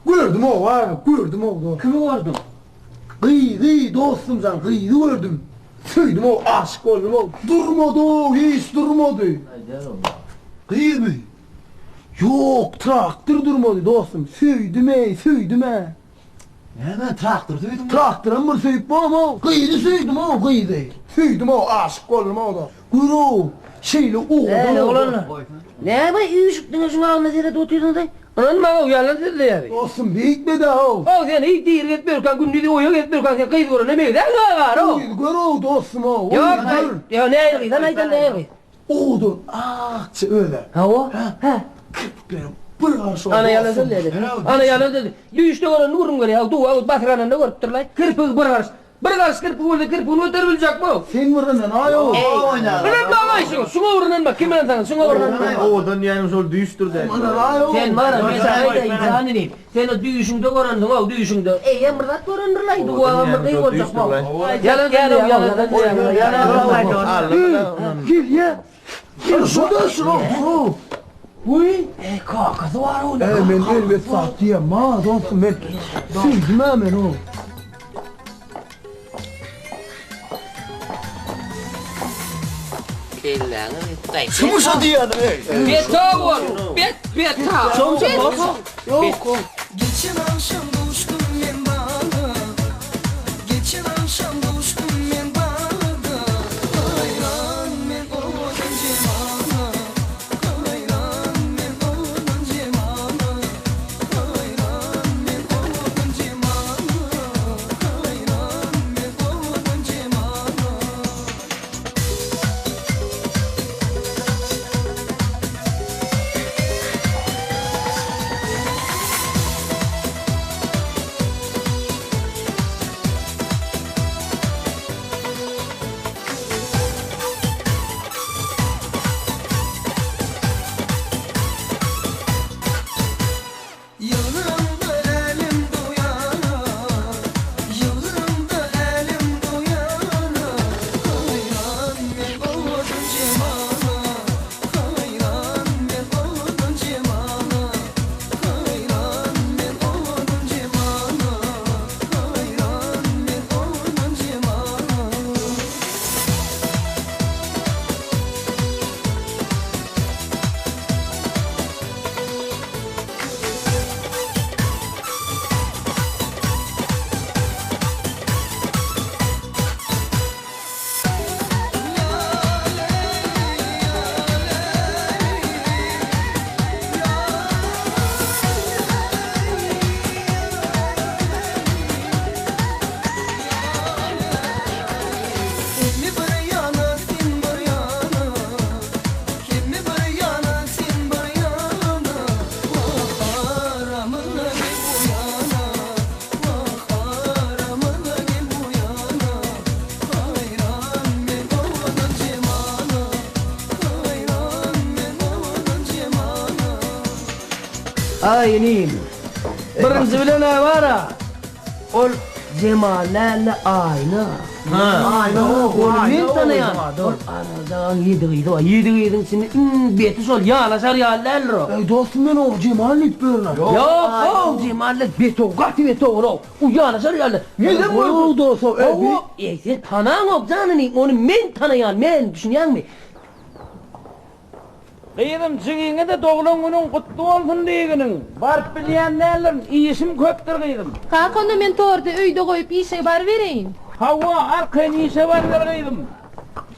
Gördüm-ow, aga, gördüm-ow, dost. Kimi gördüň? Gyzy dostumjan gyzy gördüm. Söýdüm-ow aşyk boldum-ow. Durmady-ow hiç durmady. Gyzmy? Ýok traktor durmady dostum. Söýdüm-eý söýdüm-ä. Näme traktor söýdüňmi? Traktoram bir söýüp bolam-ow. Gyzy söýdüm-ow gyzy. Söýdüm-ow aşyk boldum-ow dost. Gör-ow şeýle owadan Eý oglanlar. Näme üýşüpdiňiz şuň agzyna seredip otyrsyňyz-aý? Ynanmaň-ow ýalan sözleýär. Dostum beýtme-dä-ow. Ow sen hiç diri gezip ýörkäň gündiz oýa gezip ýörkäň sen gyz görene meňzäňok ar-ow. Gyz gör-ow dostum-ow. Ýok aý ýok nähili gyz hany aýdan nähili gyz. Owadan akja öz-ä. Hawa hä. Kirpiklerem bir garşy Ana ýalan sözleýär. Ana ýalan sözleýär. Düýşde görenini gürrüň berýär. Duwa batyranynda görüpdirlaý. Kirpigi bir garyş. Bir garyş kirpigi bolsa kirpigini göterip biljekmi? Sen bir ynanaý-ow. Ynanmaň-aý şuňa, şuňa bir ynanma, kim ynansaňyz şuňa bir ynanma. Owadan diýýäniň şol düýşdür-dä. Ynanaý-ow. Sen bar-a, men saňa aýdaýyn, jan inim, sen o düýşüňde görensiň-ow, düýşüňde. Eýýäm bir zat görendir-laý, duwagam bir gyz boljakmy? Ýalan sözleýäň, ýalan sözleýäň. Gelýä. Gel şuda şuda. Wiý, eý kakasy bar onuň. Eý men erbet zat diýemma dostum men söýdüm-ä men ony. Kelläňi gaýt. Şumy şo diýýäniň eý. Beta bol. Bet beta. Ýok. Geçen agşam duşdum men baga. Aý inim. Birinji bilen-ä bar-a, ol Jemal däl-de Aýna. Aýna o, Ony men tanaýan. Ol Arajagaň ýedi gyzy bar. Ýedi gyzyň içinde iň beti şol, ýanaşar ýaly däldir o. Eý dostum men o Jemal diýip ýörün-ä. Ýok, o Jemal däl, betow, gaty betow ol-ow. O ýanaşar ýaly däl. Ýüzem Goý dostum, eý bi. Eý sen tanaňok jan inim, ony men tanaýan, men, düşünýäňmi? Gyzym, jigiňe-de doglan günüň gutly bolsun diýginiň. Baryp bilýän däldirin, işim köpdür gyzym. Kaka, onda men torty öýde goýup işe barybereýin. Hawa, arkaýyn işe baryber gyzym.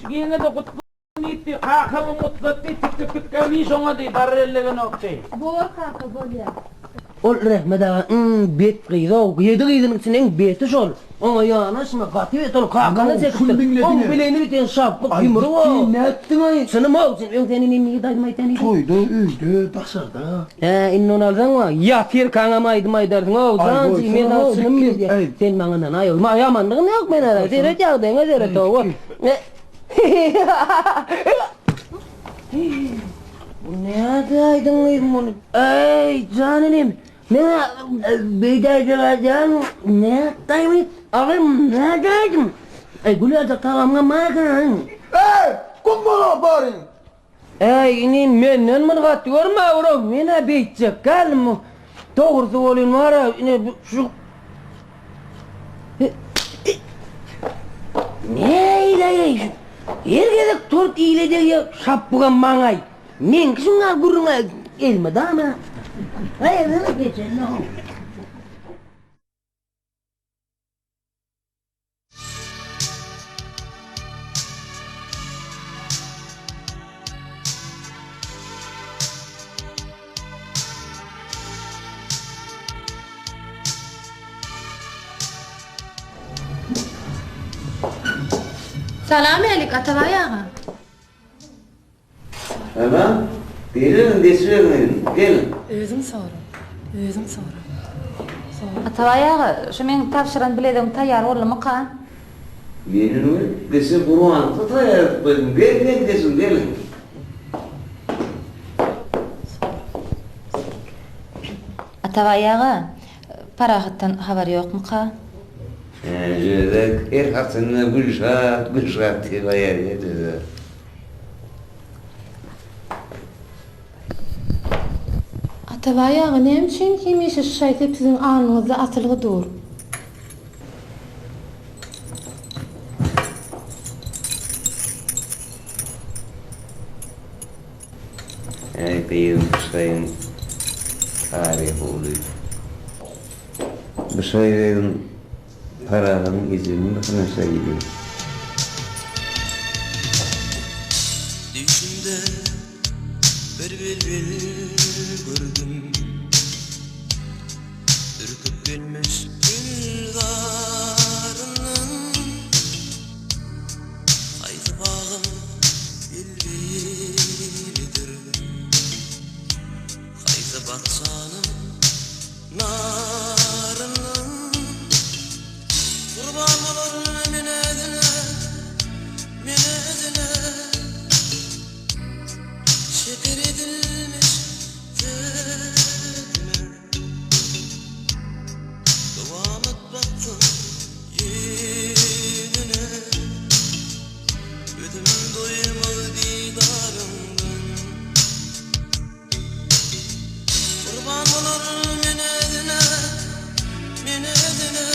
Jigiňe-de gutly bolsun diýipdi, kakamam gutlatdy, tikgi-pikgem iş oňady, barar ellegenokdy. Bor kaka, bolýar. Ol Rehmet aga iň bet gyz-ow, ýedi gyzynyň içinde iň beti şol. Oňa ýanaşma, gaty bet ol, kakany çekipdir. Oň bileýini biten şapbyk ýumrug-ow. Nätdiň-aý? Çynym-ow, çyn, öň sen inim ýigit aýdym aýtýan idiň. Toýda, öýde, daşarda. Hä, indi ony alsaň wa, ýatyrkaňam aýdym aýdarsyň-ow, jan jigim, men saňa çynym diýýän. Sen maňa ynanaý-ow, ýamanlygym ýok men ara, seret ýagdaýyňa seret-ow. Bu nädäýdiň gyz muny? Eý, jan inim, men-ä beýdäýjek aýdýan, nätdäými? Agam, nädäýdiň? Eý, gül ýaljak tagamyňam bar eken-aý. Eý, gum bola baryň! Eý, inim, menden muny gaty görme, bro, men-ä beýtjek däldim. Dogrusy welin bar-a, ine, şu Näileý şu her gezek tort ile degýär şapbygam maňaý. Meňki şuňa gürrüňe elmydama. Salam älik Atabaý aga. Salam. Gelin, geçiberiň, gelin. Özüň sora. Özüň sora. Sora. Atabaý aga, şu meň tabşyran bilezigim taýýar boldumyka? Men ony geçen gurbanlykda taýýar edip goýdum. Gel, gel, geçiň, geliň. Atabaý aga, Parahatdan habar ýokmuka? Özek her haçanda Gülşat, Gülşat diýip aýarýar özek. Atabaý aga, näme üçin hemişe şu şaý-sep siziň alnyňyzda asylgy dur? Äý gyzym bu şaýyň taryhy uly. Bu şaý gyzym Parahadyň ejesiniň dakynan şaýydy. Düýşümde bir bilbil gördüm. Ürküp gelmiş gülzaryndan. Haýsy bagyň bilbilidir? Haýsy bakjanyň naryndan? Gurban bolaryn men özüne, men özüne. Şeker edilmiş sözüne. Dowamat baksam ýüzüne, Gözüm doýmaz didaryňdan. Gurban bolaryn men özüne, men özüne.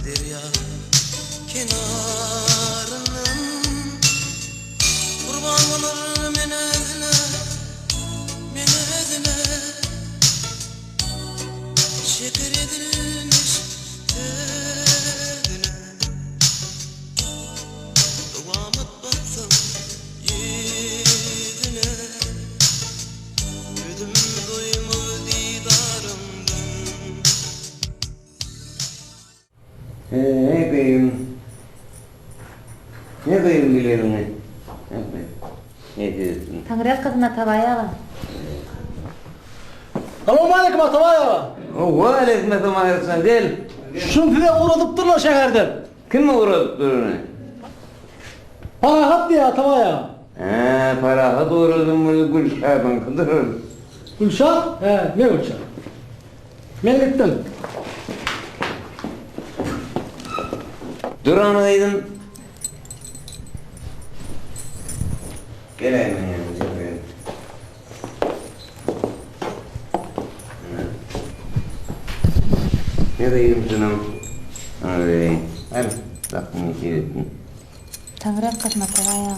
Derýa kenaryndan Gurban bolar men özüne, men özüne Şeker edilmiş sözüne Dowamat baksam ýüzüne Gözüm doýmaz didaryňdan. Eý gyzym. Ne gyzym dilegiňi? Nesip etsin. Taňryýalkasyn Atabaý aga. Salowmaleýkim Atabaý aga. Waleýkim essalam Aýratjan gel. Şuny size ugradypdyrlar şäherden. Kim ugradypdyr ony? Parahat diýýär Atabaý aga. Hä, Parahat ugradan bolsa Gülşadyňkydyr ol. Gülşat? Hä, ne Gülşat? Men gitdim. Dur ana gyzym. Geläý meň ýanyma gel. Ne gyzym şunam saňa bereýin. Al, Rabbim nesip etsin. Taňryýalkasyn Atabaý aga.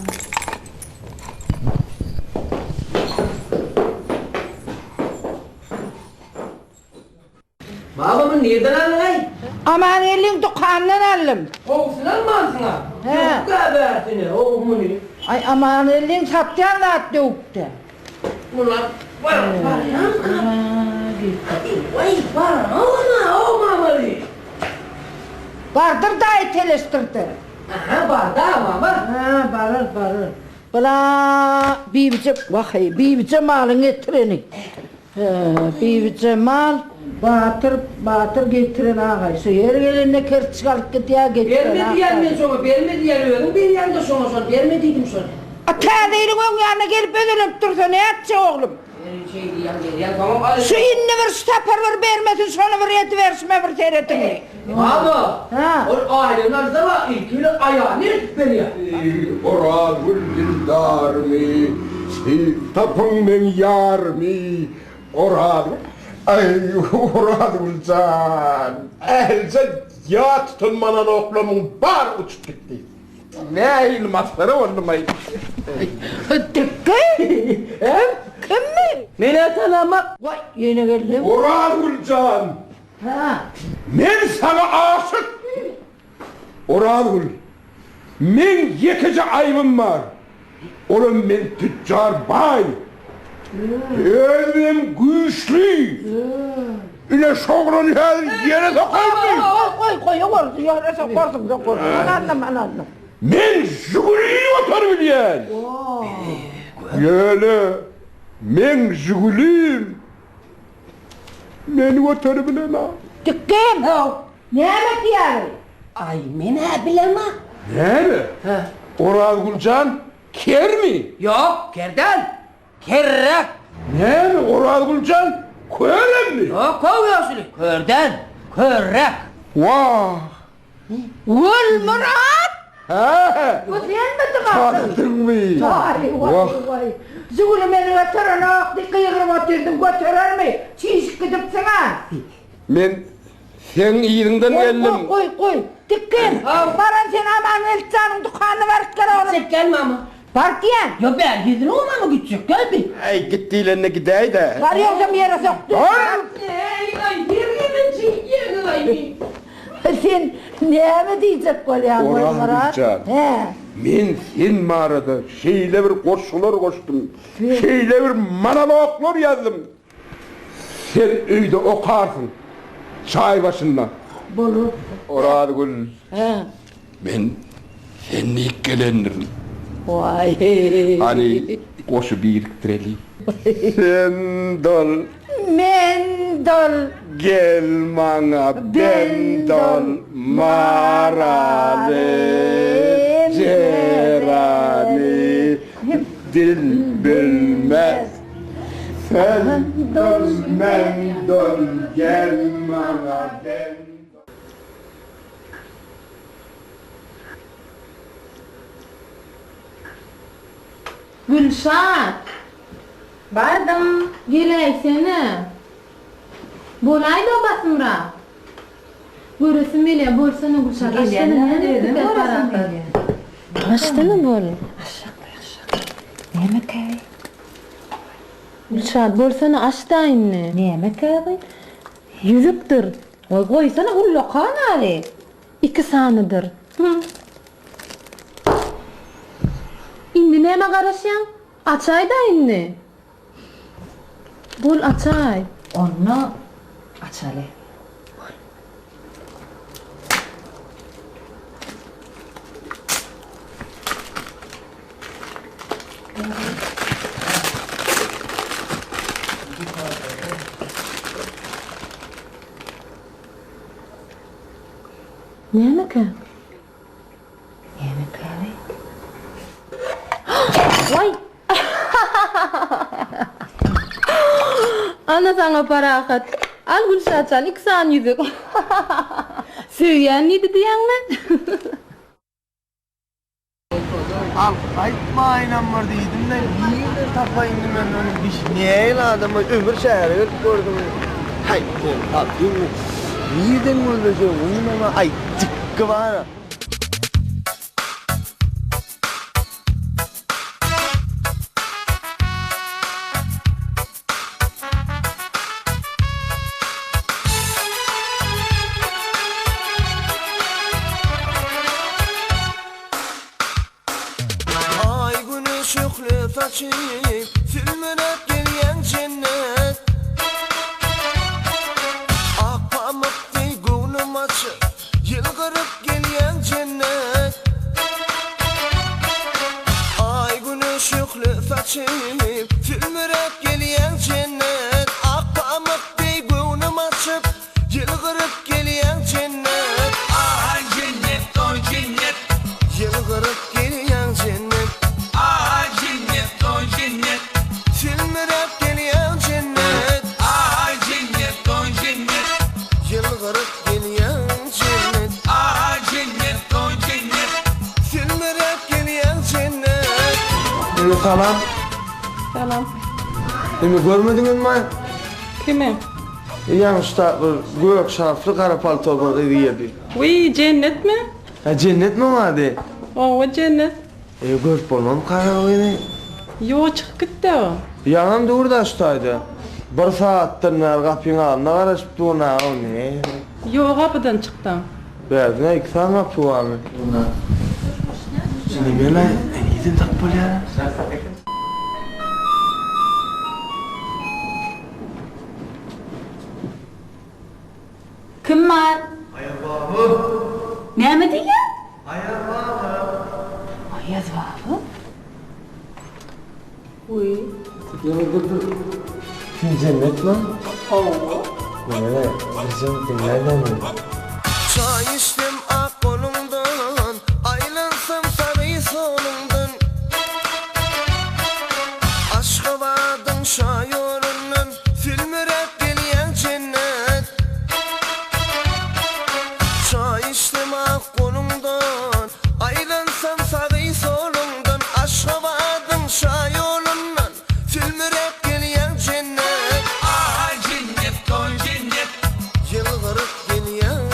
Baba muny nirden aldyňaý? Amangeldiň dükanyndan aldym. Gowusyny almansyň-a. Döwük-ä bärsini, how muny. Aý, Amangeldiň satýan zat döwük-dä. Mular bar, barýamyka? Waý, baranogam-a, how mamaly. Bardyr daýy teleşdirde. Aha, bar-da, mama. Hä, barar, barar. Bula Bibije, wah-eý, Bibijemalyn getireni. Bibijemal, Batyr, Batyr getiren agaý. Şu her gelende kerçik alyp gidýär, getiren Berme diýýän men şoňa, berme diýýän, özüň berýäň-de şoňa şony, berme diýdim şony. A täze ýylyň öň ýanyna gelip özelenip dursa nätjek oglum? Şeý diýýän, berýän, soňam al. Şu indi bir şu sapar bir bermesin, şony bir ediberişime bir serediň. Mama, ol aýlygyny alsa-la, ilki bilen aýalyny eltip berýär. Orazgül dildarymy, Tapyň meň ýarymy, Orazgül, aý, Orazgül jan, ählije ýat tutan monologlamyň bary uçup gitdi. Nähili masgara boldum-aý. Dikgi? Kimmi? Men-ä tanamak. Waý, ýene geldi. Orazgül jan, Men saňa aşyk! Orazgül, meň ýekeje aýbym bar. Olam men tütjar baý. Özümem güýçli. Ine şoglany häzir ýere sokaýynmy? Goý, goý, goý, goý, ýere sokarsyň, sokarsyň. Ony aldym, ony aldym. Men Žigulini otarybilýän. Ýöne meň Žigulim Meni göteribilen-a. Dikgem! Näme diýýäň? Aý, men-ä bilemok. Näme? Orazgül jan kermi? Ýok, ker däl. Kerräk. Näme, Orazgül jan köremmi? Ýok, how ýaşuly, kör däl, körräk. Wah! Gulmyrat! Hä? Bu senmidiň asyl? Tapdyňmy? Waý, waý, waý. Jiguli meni göterenok diýip gygyryp otyrdyň, göterermi? Çişip gidipsiň-ä. Men seň yzyňdan geldim. Goý, goý, goý. Dikgin, baran sen Amangeldi janyň dükanyna baryp gel oglum. Gitjek gel mama. Bar diýýän. Ýok, bäri ýüzüni o mama gitjek gel bi. Äý, git diýlende gidäý-dä. Bar ýogsam ýere sokdy. Bar! Äý, aý, her gezek çekýäňiz-aý. Sen näme diýjek bolýaň, Gulmyrat? Orazgül jan, men sen barada şeýle bir goşgular goşdum, şeýle bir monologlar ýazdym. Sen öýde okarsyň, çaý başynda. Bolar. Orazgül, men sen diýip gelendirin. Waý. Hany, goşy birikdireli. Sen dol. Men dol. Gel maňa bend ol Maraly Jerany Dil bilmez Sen dol men dol Gel maňa bend ol. Gülşat! Bardym. Geläýsene. Bolaýda basymrak. Göresim gelýär, bolsana Gülşat, açsana näme etdikä parahat. Açsana bol. Nämekä? Gülşat, bolsana aç-da indi. Nämekä bu? Ýüzükdir. Goý, goýsana ullakan aly. Iki sanydyr. Indi nämä garaşýaň? Açaý-da indi. Bol açaý. Onda açaly. Bol. Nämekä? Nämekä? Waý! Ana saňa parahat. Al Gülşat jan, iki sany ýüzük. Söýýän diýdi diýýäňmi? Al, gaýtmaýynam bir diýdim-de, nirden tapaýyn indi men ony, biş nähili adam ömür şähere gelip gördüm. Haý, sen tapdyňmy? Nirden gözlejek indi men ony, aý, dikgi bar-a. Aý güne şöhle saçyp, sülmürep gelýäň jennet. Ak pamyk deý göwnüm açyp, ýylgyryp gelýäň jennet. Aý güne şöhle saçyp, sülmürep gelýäň jennet. Ak pamyk deý göwnüm açyp, Ýylgyryp gelýäň jennet. Aý jennet oý jennet. Ýylgyryp gelýäň jennet. Aý jennet oý jennet. Sülmüräp gelýäň jennet. Aý jennet oý jennet. Ýylgyryp gelýäň jennet. Aý jennet oý jennet. Sülmüräp gelýäň jennet. Indi salam. Salam. Indi görmediňizmi? Kimi? Ýaňy şu ta bir gök şarfly gara palto bir gyz girdi. Wiý, Jennetmi? Hä, Jennetmi oň ady? Hawa, Jennet. E, görüp bolmamyka o gyzy? Ýok, çykyp gitdi o. Ýaňam dur-da şu taýda. Bir sagatdan bäri gapyň alnynda garaşyp durun-a, o näme? Ýok, gapydan çykdy. Bärde iki sany gapy barmy? Şuny mena nirden tapyp bolýar? Kim bar? Aýaz baba. Näme diýýäň? Aýaz baba. Aýaz baba? Wiý. Dur dur dur. Sen jennetmi? Hawa. Mene birjik diňläýdä meni. Çaý içsem ak goluňdan, Aýlansam sagy soluňdan. Aşgabadyň şaýolundan Sülmüräp gelýäň jennet. Çaý içsem ak goluňdan, Aýlansam sagy soluňdan. Aşgabadyň şaýolundan Sülmüräp gelýäň jennet. Aý jennet, oý jennet. Ýylgyryp gelýäň.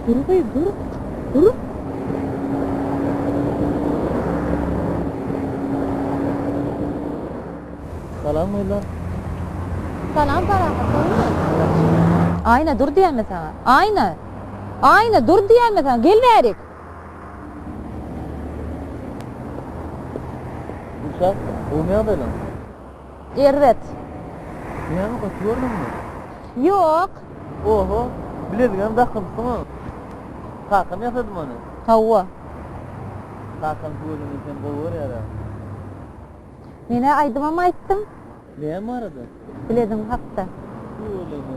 Dur gyz, dur. Dur. Salam gyzlar. Salam Parahat, gowumy? Aýna, dur diýýän men saňa. Aýna! Aýna, dur diýýän men saňa, gel bärik! Gülşat, gowumy ýagdaýlaň? Erbet. Näme gaty gördüňmi? Ýok. Oho, bilezigem dakypsyň-a. Kakam ýasadymy ony? Hawa. Kakam tüweleme seni gowy görýär-ä. Men-ä aýdymam aýtdym. Näme barada? Bileziň hakda. Tüweleme.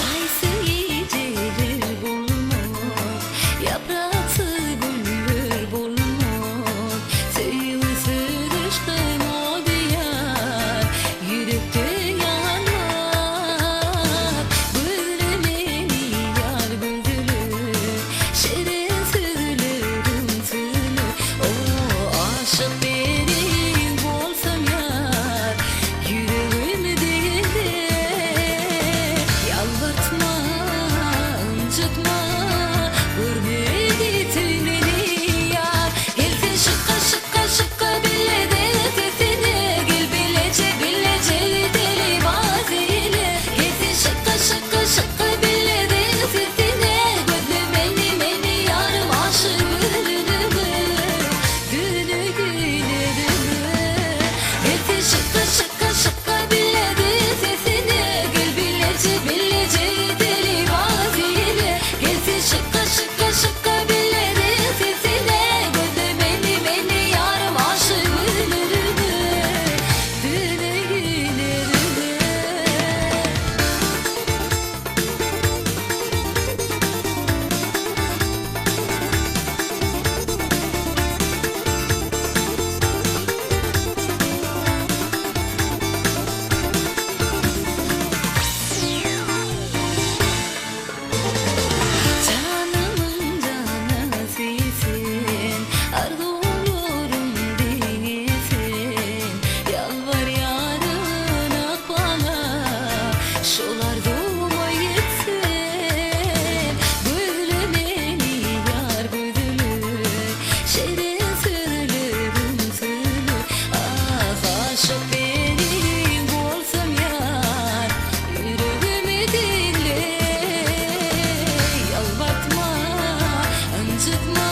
Aýsy gijeler bolmaz, Ýapraksyz güller bolmaz, Söýgüsiz yşkyň ody ýar, Ýürekde ýanmaz. Gözle meni ýar gözle, Şirin sözleriň söýle, O, aşyk meniň bolsam ýar, Ýüregim diňle. Ýalbartma, ynjytma, Görmedi söýmeli ýar. Gel sen şykga, şykga, şykga bile de sesine, Gel bileje, bileje gideli bazile. Gel sen şykga, şykga, şykga bile de sesine, Gözle meni, meni ýarym aşyk gönlüme, Düne güne düne. Gel sen şykga, şykga, şykga bile de sesine, Gel bileje, bileje gideli bazile. Gel sen şykga, şykga, şykga bile de sesine, Gözle meni, meni ýarym aşyk gönlüme, Düne güne düne. Janymyň janasy sen, Arzuwlarym diňe sen. Ýalbarýaryn ykbala, Şol arzuwma ýetsen. Gözle meni ýar gözle, Şirin sözleriň söýle. Ah, aşyk meniň bolsam ýar, Ýüregimi diňle. Ýalbartma, ynjytma,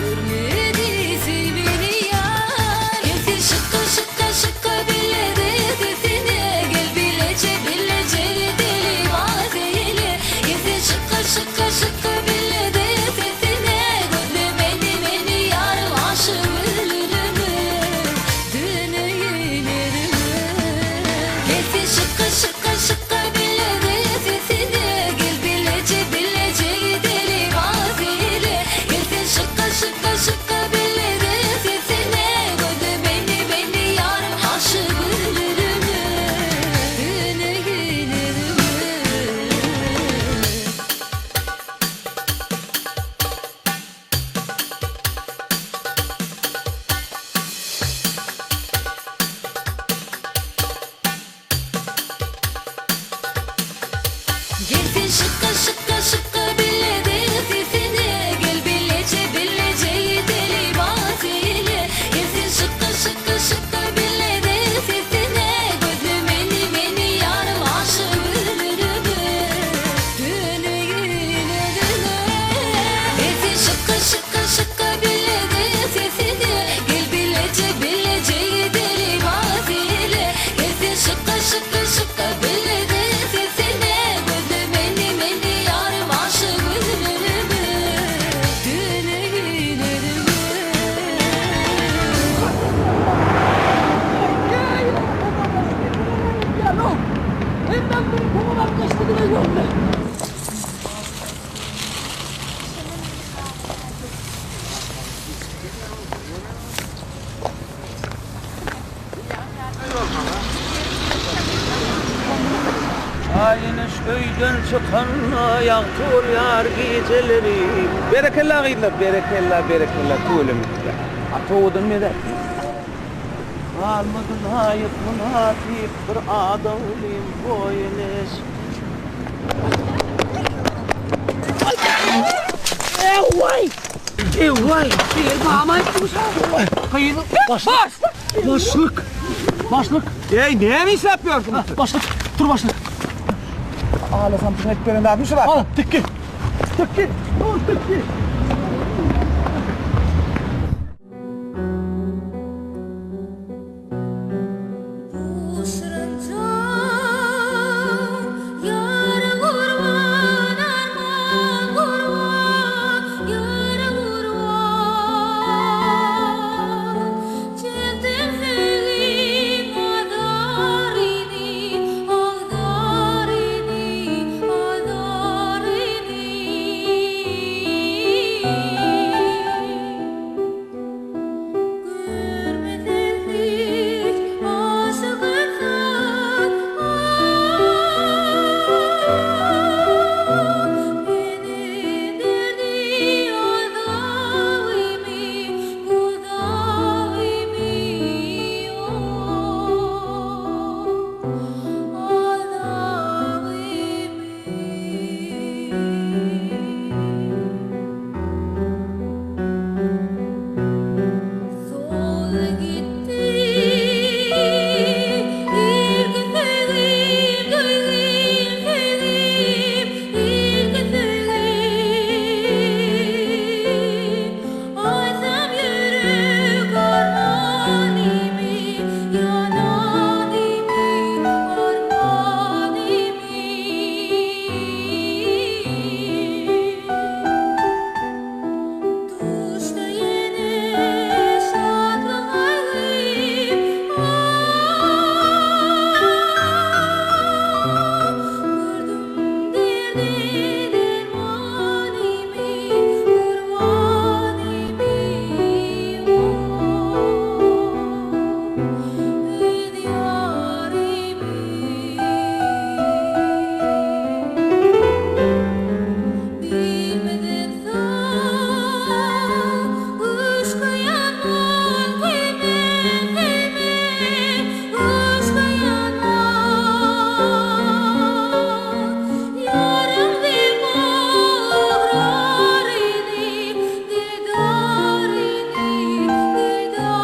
Görmedi söý meni ýar. Gel sen şykga, şykga, şykga bile de sesine, Gel bileje, bileje gideli bazile. Gel sen şykga, şykga, şykga bile de sesine, Gözle meni, meni ýarym aşyk ölürimi, Döneýin erime. Gel sen şykga, şykga, şykga bile de sesine, Gel bileje, bileje gideli bazile. Gel sen şykga, şykga, şykga bile de sesine, Gözle meni, meni ýarym aşyk ölürimi, Döneýin erime. Gel sen şykga, şykga, şykga bile de sesine, Gel bileje, bileje gideli bazile. Gel sen şykga, şykga, şykga bile de sesine, Gözle meni, meni ýarym aşyk ölürimi, Döneýin erime. Gel sen şykga, şykga, şykga bile de sesine, Gel bileje, bileje gideli bazile. Gel sen şykga, şykga, şykga bile de sesine, Gözle meni, meni ýarym aşyk ölürimi, Döneýin erime. Aýynyş öýden çykanda ýagty bolýar gijeleri. Berekella gyzlar, berekella, berekella tüweleme. Aty owadan mezäpsiň. Galmady laýyk mynasyp bir adaglym goý Eneş. Ewaý! Ewaý! Eger mama aýtdy bu Gyz Başlyk! Başlyk! Başlyk! Eý, näme işläp ýörsüň? Başlyk, dur başlyk. Ağlasam sen aýdyp beren zadyň şu bar. Al, tikki. Tikki, dur tikki. Bu şirin jan ýara gurban arman gurban ýara gurban Çekdim söýgiň azaryny azaryny azaryny. Görmesem hiç aşyk ynsan, ah, Meni derdi azabymy, güzabymy, oh, azabymy. Soldy gitdi irki söýgim, duýgym, söýgim, irki söýgim. Aýtsam ýürek arman imi, ýanan imi, arman imi. Duşdy ýene şatlyk gaýgym, ah, Gördüm derdi derman imi, gurban imi, oh, Öz ýarymy. Bilmeden soň Yşka ýanman köýme, söýme, Yşka ýanman. Ýaryň zepa ygraryny, Didaryny, didaryny.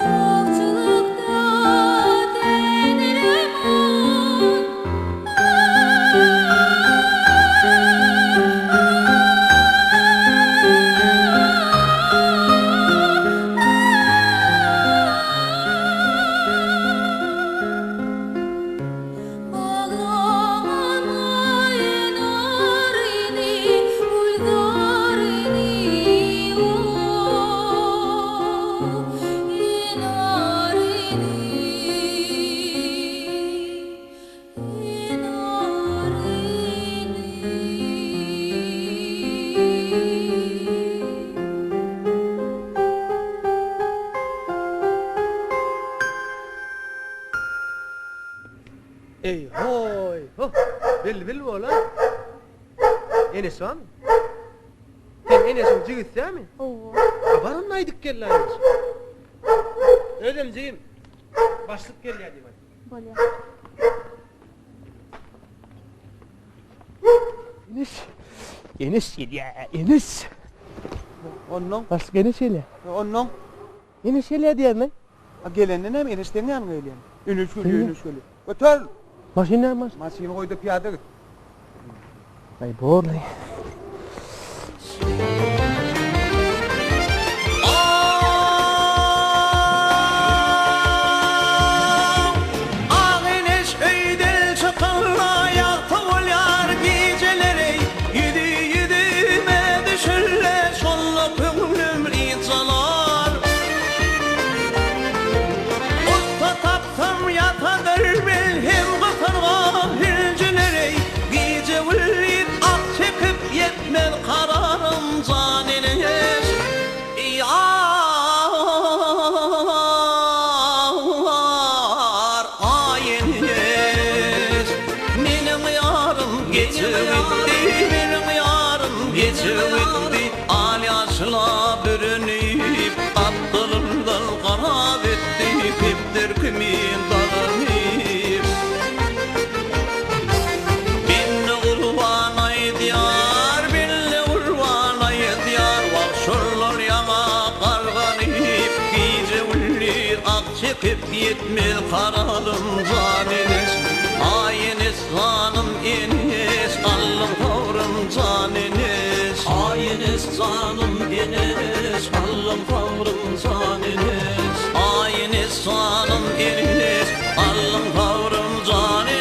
Ýokçulykda dänirim on. Baglaman naryny, gülzaryny, oh, enaryny, enaryny. Eý hoý ho bilbil bola Enesi barmy? Sen eneşiň jigisi dämi? Hawa. A bar onda aýdyp gel eneş. Özem jigim başlyk gelýär diýip aýt. Bolýar. Eneş. Eneş gelýär, eneş. Onnoň. Başlyk eneş gelýär. Onnoň. Eneş gelýär diýýärmi? A gelende näme Eneş seň ýanyňa gelýärmi? Eneş gelýär, Eneş gelýär. Göter! Maşyn näme maşyn? Maşyny goý-da pyýada git. Aý borly. Ak Eneş öýden çykanda ýagty bolýar gijeleri Ýüzi ýüzüme düşende şonda köňlüm ynjalar. Ussa tapsam ýasadyr melhem gysyrga hünjüleri, Gije-gündiz ah çekip. Yaşyla bürenip, gapdalyndan garap etdi, kepder kimin dalanyp. Bende gurban aýdýar, bende gurban aýdýar, wah şollar ýaňa garganyp, gije-gündiz ah çekip ýetmez kararym jan eneş. Aý eneş janym eneş, aldyň sabrym jan eneş. Aý eneş janym eneş, aldyň sabrym jan eneş. Aý eneş janym eneş, aldyň sabrym jan eneş.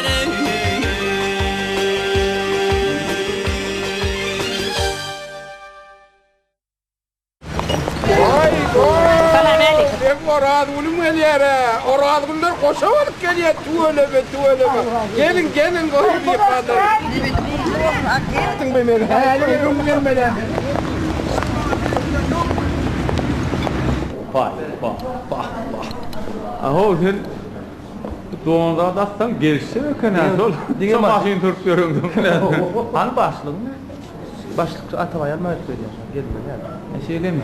Salam Orazgülüm gelýär-ä. Orazgüller goşa bolup gelýär tüweleme, tüweleme. Geliň, geliň, goý myhmanlar. Bah, bah, bah, bah. Ahow sen don zat atsaň gelişjek eken-ä şol. Şo maşyn sürüp ýöreňden. Hany başlygyň? Başlyk Atabaý alma gelip berýär. Gelmeli ýaly. E şeýlemi?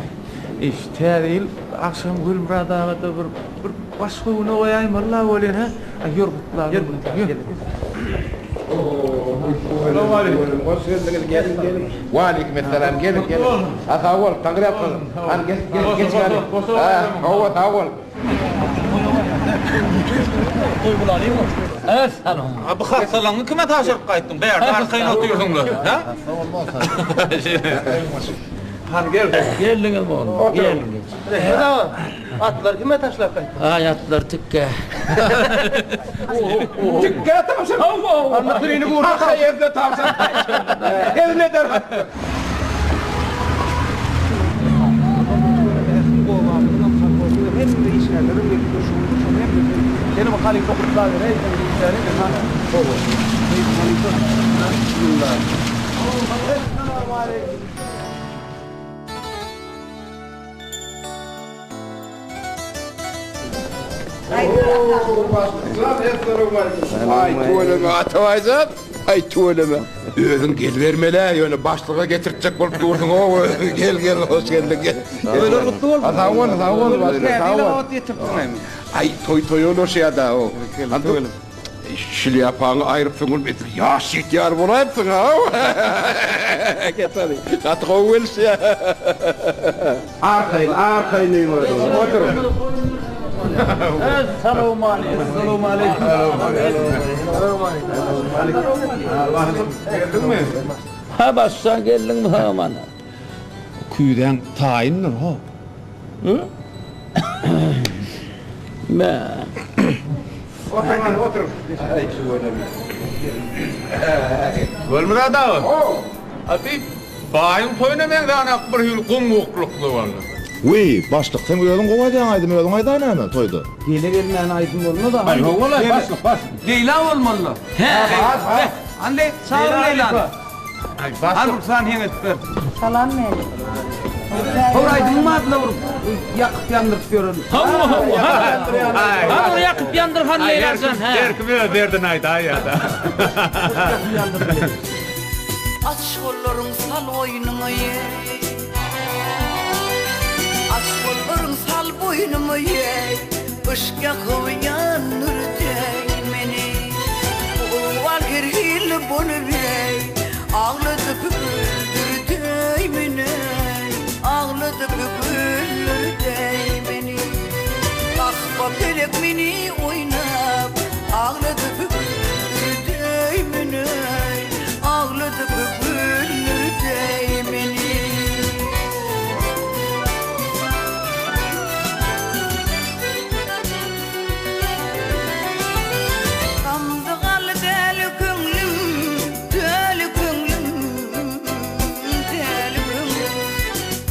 E şu täze ýyl agşam Gülmyrat aga-da bir bir baş göwüne goýaýmaly-la welin hä? Aý ýör gutla. Ýör ýör. Salowmaleýkim. Hoş geldiňiz. Geliň geliň. Waleýkim essalam. Geliň geliň. Ha sag bol. Taňry ýalkasyn. Hany geç geç geç hany. Ha hawa sag bol. Bu hassalaňy kime tabşyryp gaýtdyň? Bärde arkaýyn otyrsyňlar, hä? Hany gel. Geldiňiz molla. Geldiňiz. Rehmet aga, atlary kime taşlap gaýtdyň? Aý, atlar tikgä. Tikgä tabşyryp. Anna sürini gurdy. Haka ýerde tabşyryp gaýtdyň. Hezil eder hatda. Aý tüweleme Atabaýjan, aý tüweleme. Özüň gelibermel-ä, ýöne başlyga getirtjek bolup dursuň ow, gel gel hoş geldiň gel. Toýlar gutly bolsun. Sag bol, sag bol başlyk, sag bol. Täze ýetiripsiň. Aý toý toýa ulaşýa-da ow. Şlýapaňy aýrypsyň oglum, edil ýaş ýigit ýaly bolaýypsyň haw. Getaly, gaty gowy gelişýä. Arkaýyn, arkaýyn öýüňe oturyň. Oturyň. Essalawmaleýkim. Essalawmaleýkim. Essalawmaleýkim. Geldiňmi? Ha başdan geldiňmi hamana? Küýzäň taýyndyr how. Mä. Oturyň hany, oturyň. Gulmyrat aga. A bi baýyň toýuna meňzänak bir hili gum-guklukly boldy. Wiý, başlyk, sen özüň gowy aýdýaň aýdymy, özüň aýdaý näme toýda. Gele gelmäne aýdym bolmaz-a. Aý, hawa-laý, başlyk, başlyk. Leýla bolmaly-la. Hä, bar. Hany, çagyr Leýlany. Aý, başlyk. Hany, Ruksan heň edip ber. Salam meni. Howr aýdymyň adyna bir ýakyp ýandyryp ýören. Hawa, hawa, ha. Hany bir ýakyp ýandyr han Leýla jan, hä. Her kim öz derdini aýdaýýar-da. Aç gollaryň sal boýnuma ýeý Aç gollaryň sal boýnuma ýeý Yşk ýakyp ýandyrdy meni Bu owal her hili bolup ýeý Agladyp güldürdi meni Agladyp güldürdi meni Gahba pelek meni oýnap Agladyp güldürdi meni Agladyp güldürdi meni. Gamda galdy däli köňlüm, däli köňlüm, däli köňlüm.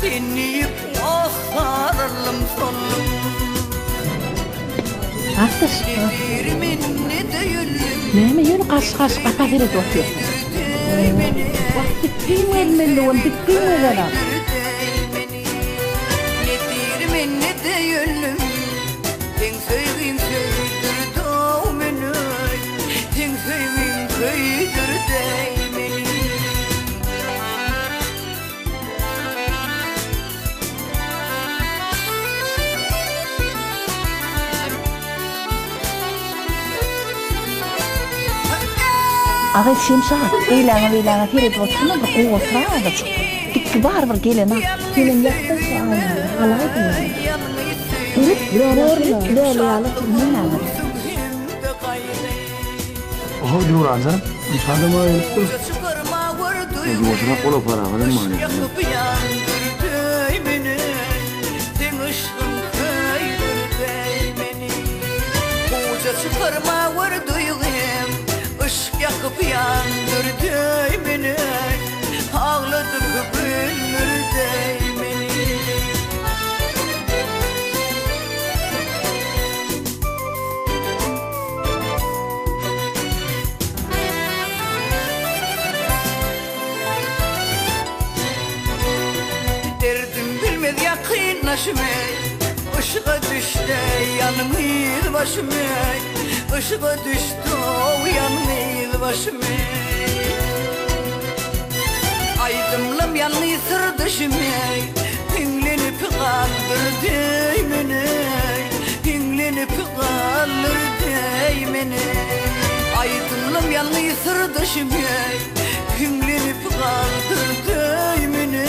Sen diýip wah saraldym soldum. Atdyş. Näme ýöne garşy-garşy gapa seredip otyrsyň? Wah, gitdiň gelmeli ol, gitdiň özem. Ne dirmen ne-de ölüm Seň söýgiň söýdürdi-ow meni Seň söýgiň köýdürdi meni. A gyz Şemşat, eýläňe-beýläňe seredip oturma, bir gowy otur azajyk. Dikgi barybir gelenok. Senem ýatda şu aýnany, alaýdyň ony. Seret, läle, läle ýaly otur, näme? Oho, Döwranjan, Şadam aga gelipdir. Ýuwaşrak bol, paragadam bar ýa. Derdim bilmez ýakynlaşym eý, Yşga düşdi ýalňyz başym eý, Yşga düşdi-ow ýalňyz başym eý. Aýdymlam ýalňyz syrdaşym eý, Hiňlenip galdyrdy meni, Hiňlenip galdyrdy meni. Aýdymlam ýalňyz syrdaşym eý, Hiňlenip galdyrdy meni,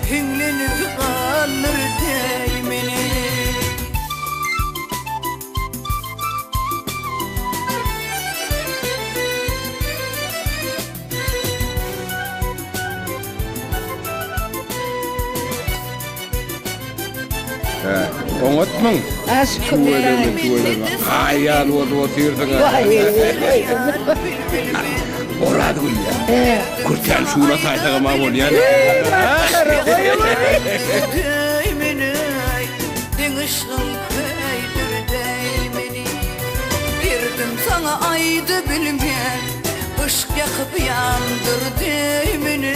Hiňlenip galdyrdy meni. Hä, oňatmyň? Tüweleme, tüweleme. Aý ýaly bolup otyrsyň-a. Orazgül ýa. Kürtäni şuwla saýsagam-a bolýan. Yşk ýakyp ýandyrdy meni,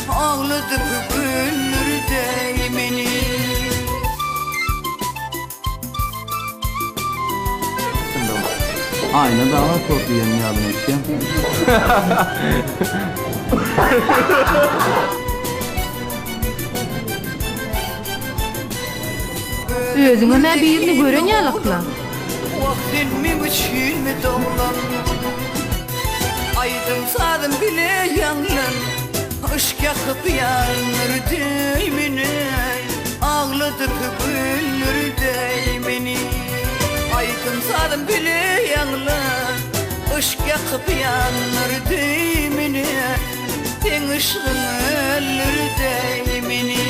Agladyp güldürdi meni. Aýna daga tor diýen ýaly etýän. Özüňem-ä birini gören ýalakla. Wah sen meň üçinmi doglan Aýdym sazym bile ýaňlan Yşk ýakyp ýandyrdy meni Agladyp güldürdi meni Aýdym sazym bile ýaňlan Yşk ýakyp ýandyrdy meni Seň yşgyň öldürdi meni.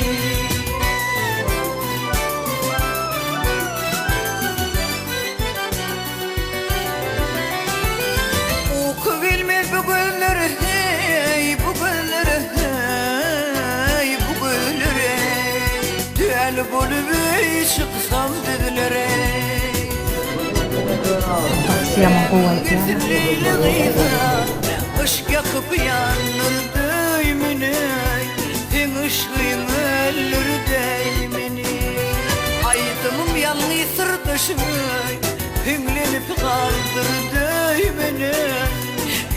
Uky gelmez bu gözlere heý, bu gözlere heý, bu gözlere Däli bolup eý çyksam düzlere. Bagşy ýaman gowy aýdýar. Leýli gyza yşk ýakyp ýandyrdy meni Seň yşgyň öldürdi meni Aýdymym ýalňyz syrdaşym Hiňlenip galdyrdy meni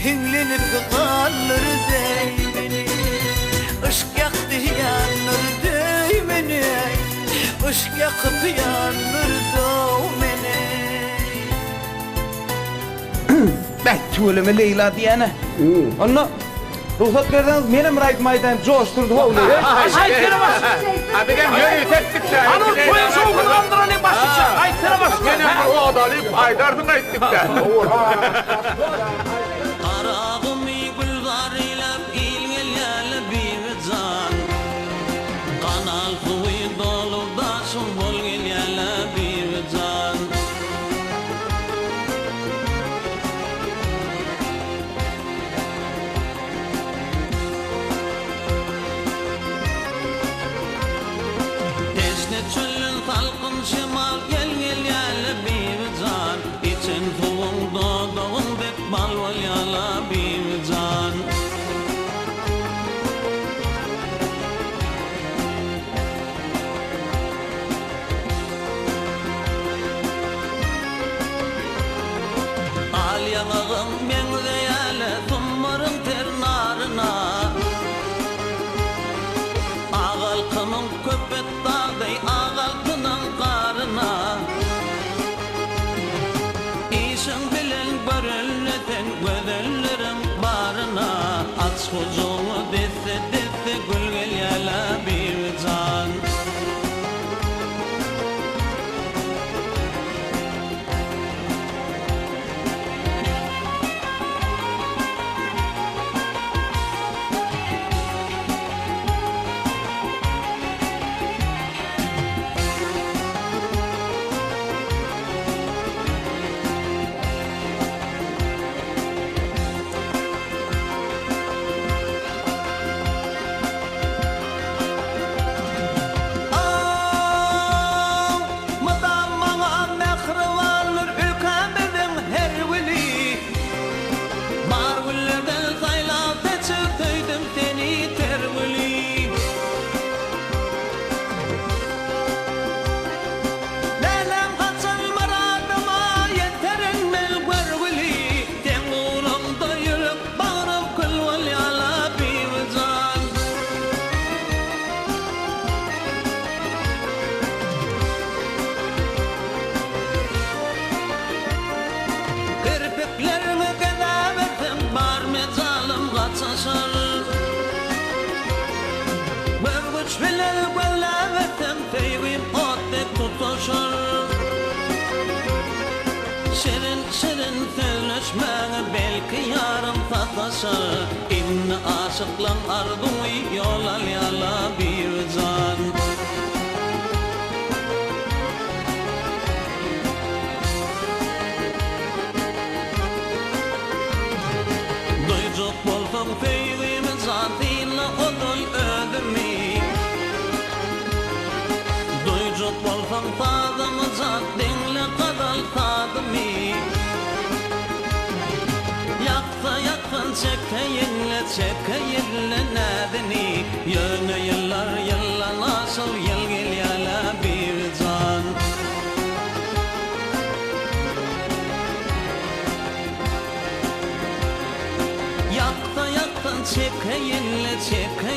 Hiňlenip galdyrdy meni Yşk ýakdy ýandyrdy meni Yşk ýakyp ýandyrdy meni. Beh, tüweleme Leýla diýýän-ä. Onda rugsat berseňiz menem bir aýdym aýdaýyn, joşdurdy howly. Aýtsana baş. A bizem ýörite etdik-dä. Hany toýa şowhun galdyralyň başlykça. Aýtsana başlyk. Menem bir odalyp aýdarsyň aýtdyk-dä. Garagumy gülzar eýläp il gelýärle Bibijan. Kanal suwy dolup daşyp bol gelýärle Bibijan. Teşne çölden salkyn şemal ýel gelýärle Bibijan. Içen suwuň dodagyň dek bal bolýarla Bibijan. Güýç bilen gözläbersem söýgim ot dek tutaşar. Şirin-şirin sözleşmäge belki ýarym sataşar. Indi aşyklaň arzuwy ýol alýala Bibijan. Duýjak bolsaň söýgimi jan synla ozal özümi. Duýjak bolsaň sazymy jan diňle gazal sazymy. Ýaksa ýaksyn çekeýinle çekeýinle näzini. Ýöne ýyllar ýyldan aşyp ýyl gelýälä Bibijan. Ýaksa ýaksyn çekeýinle çekeýinle.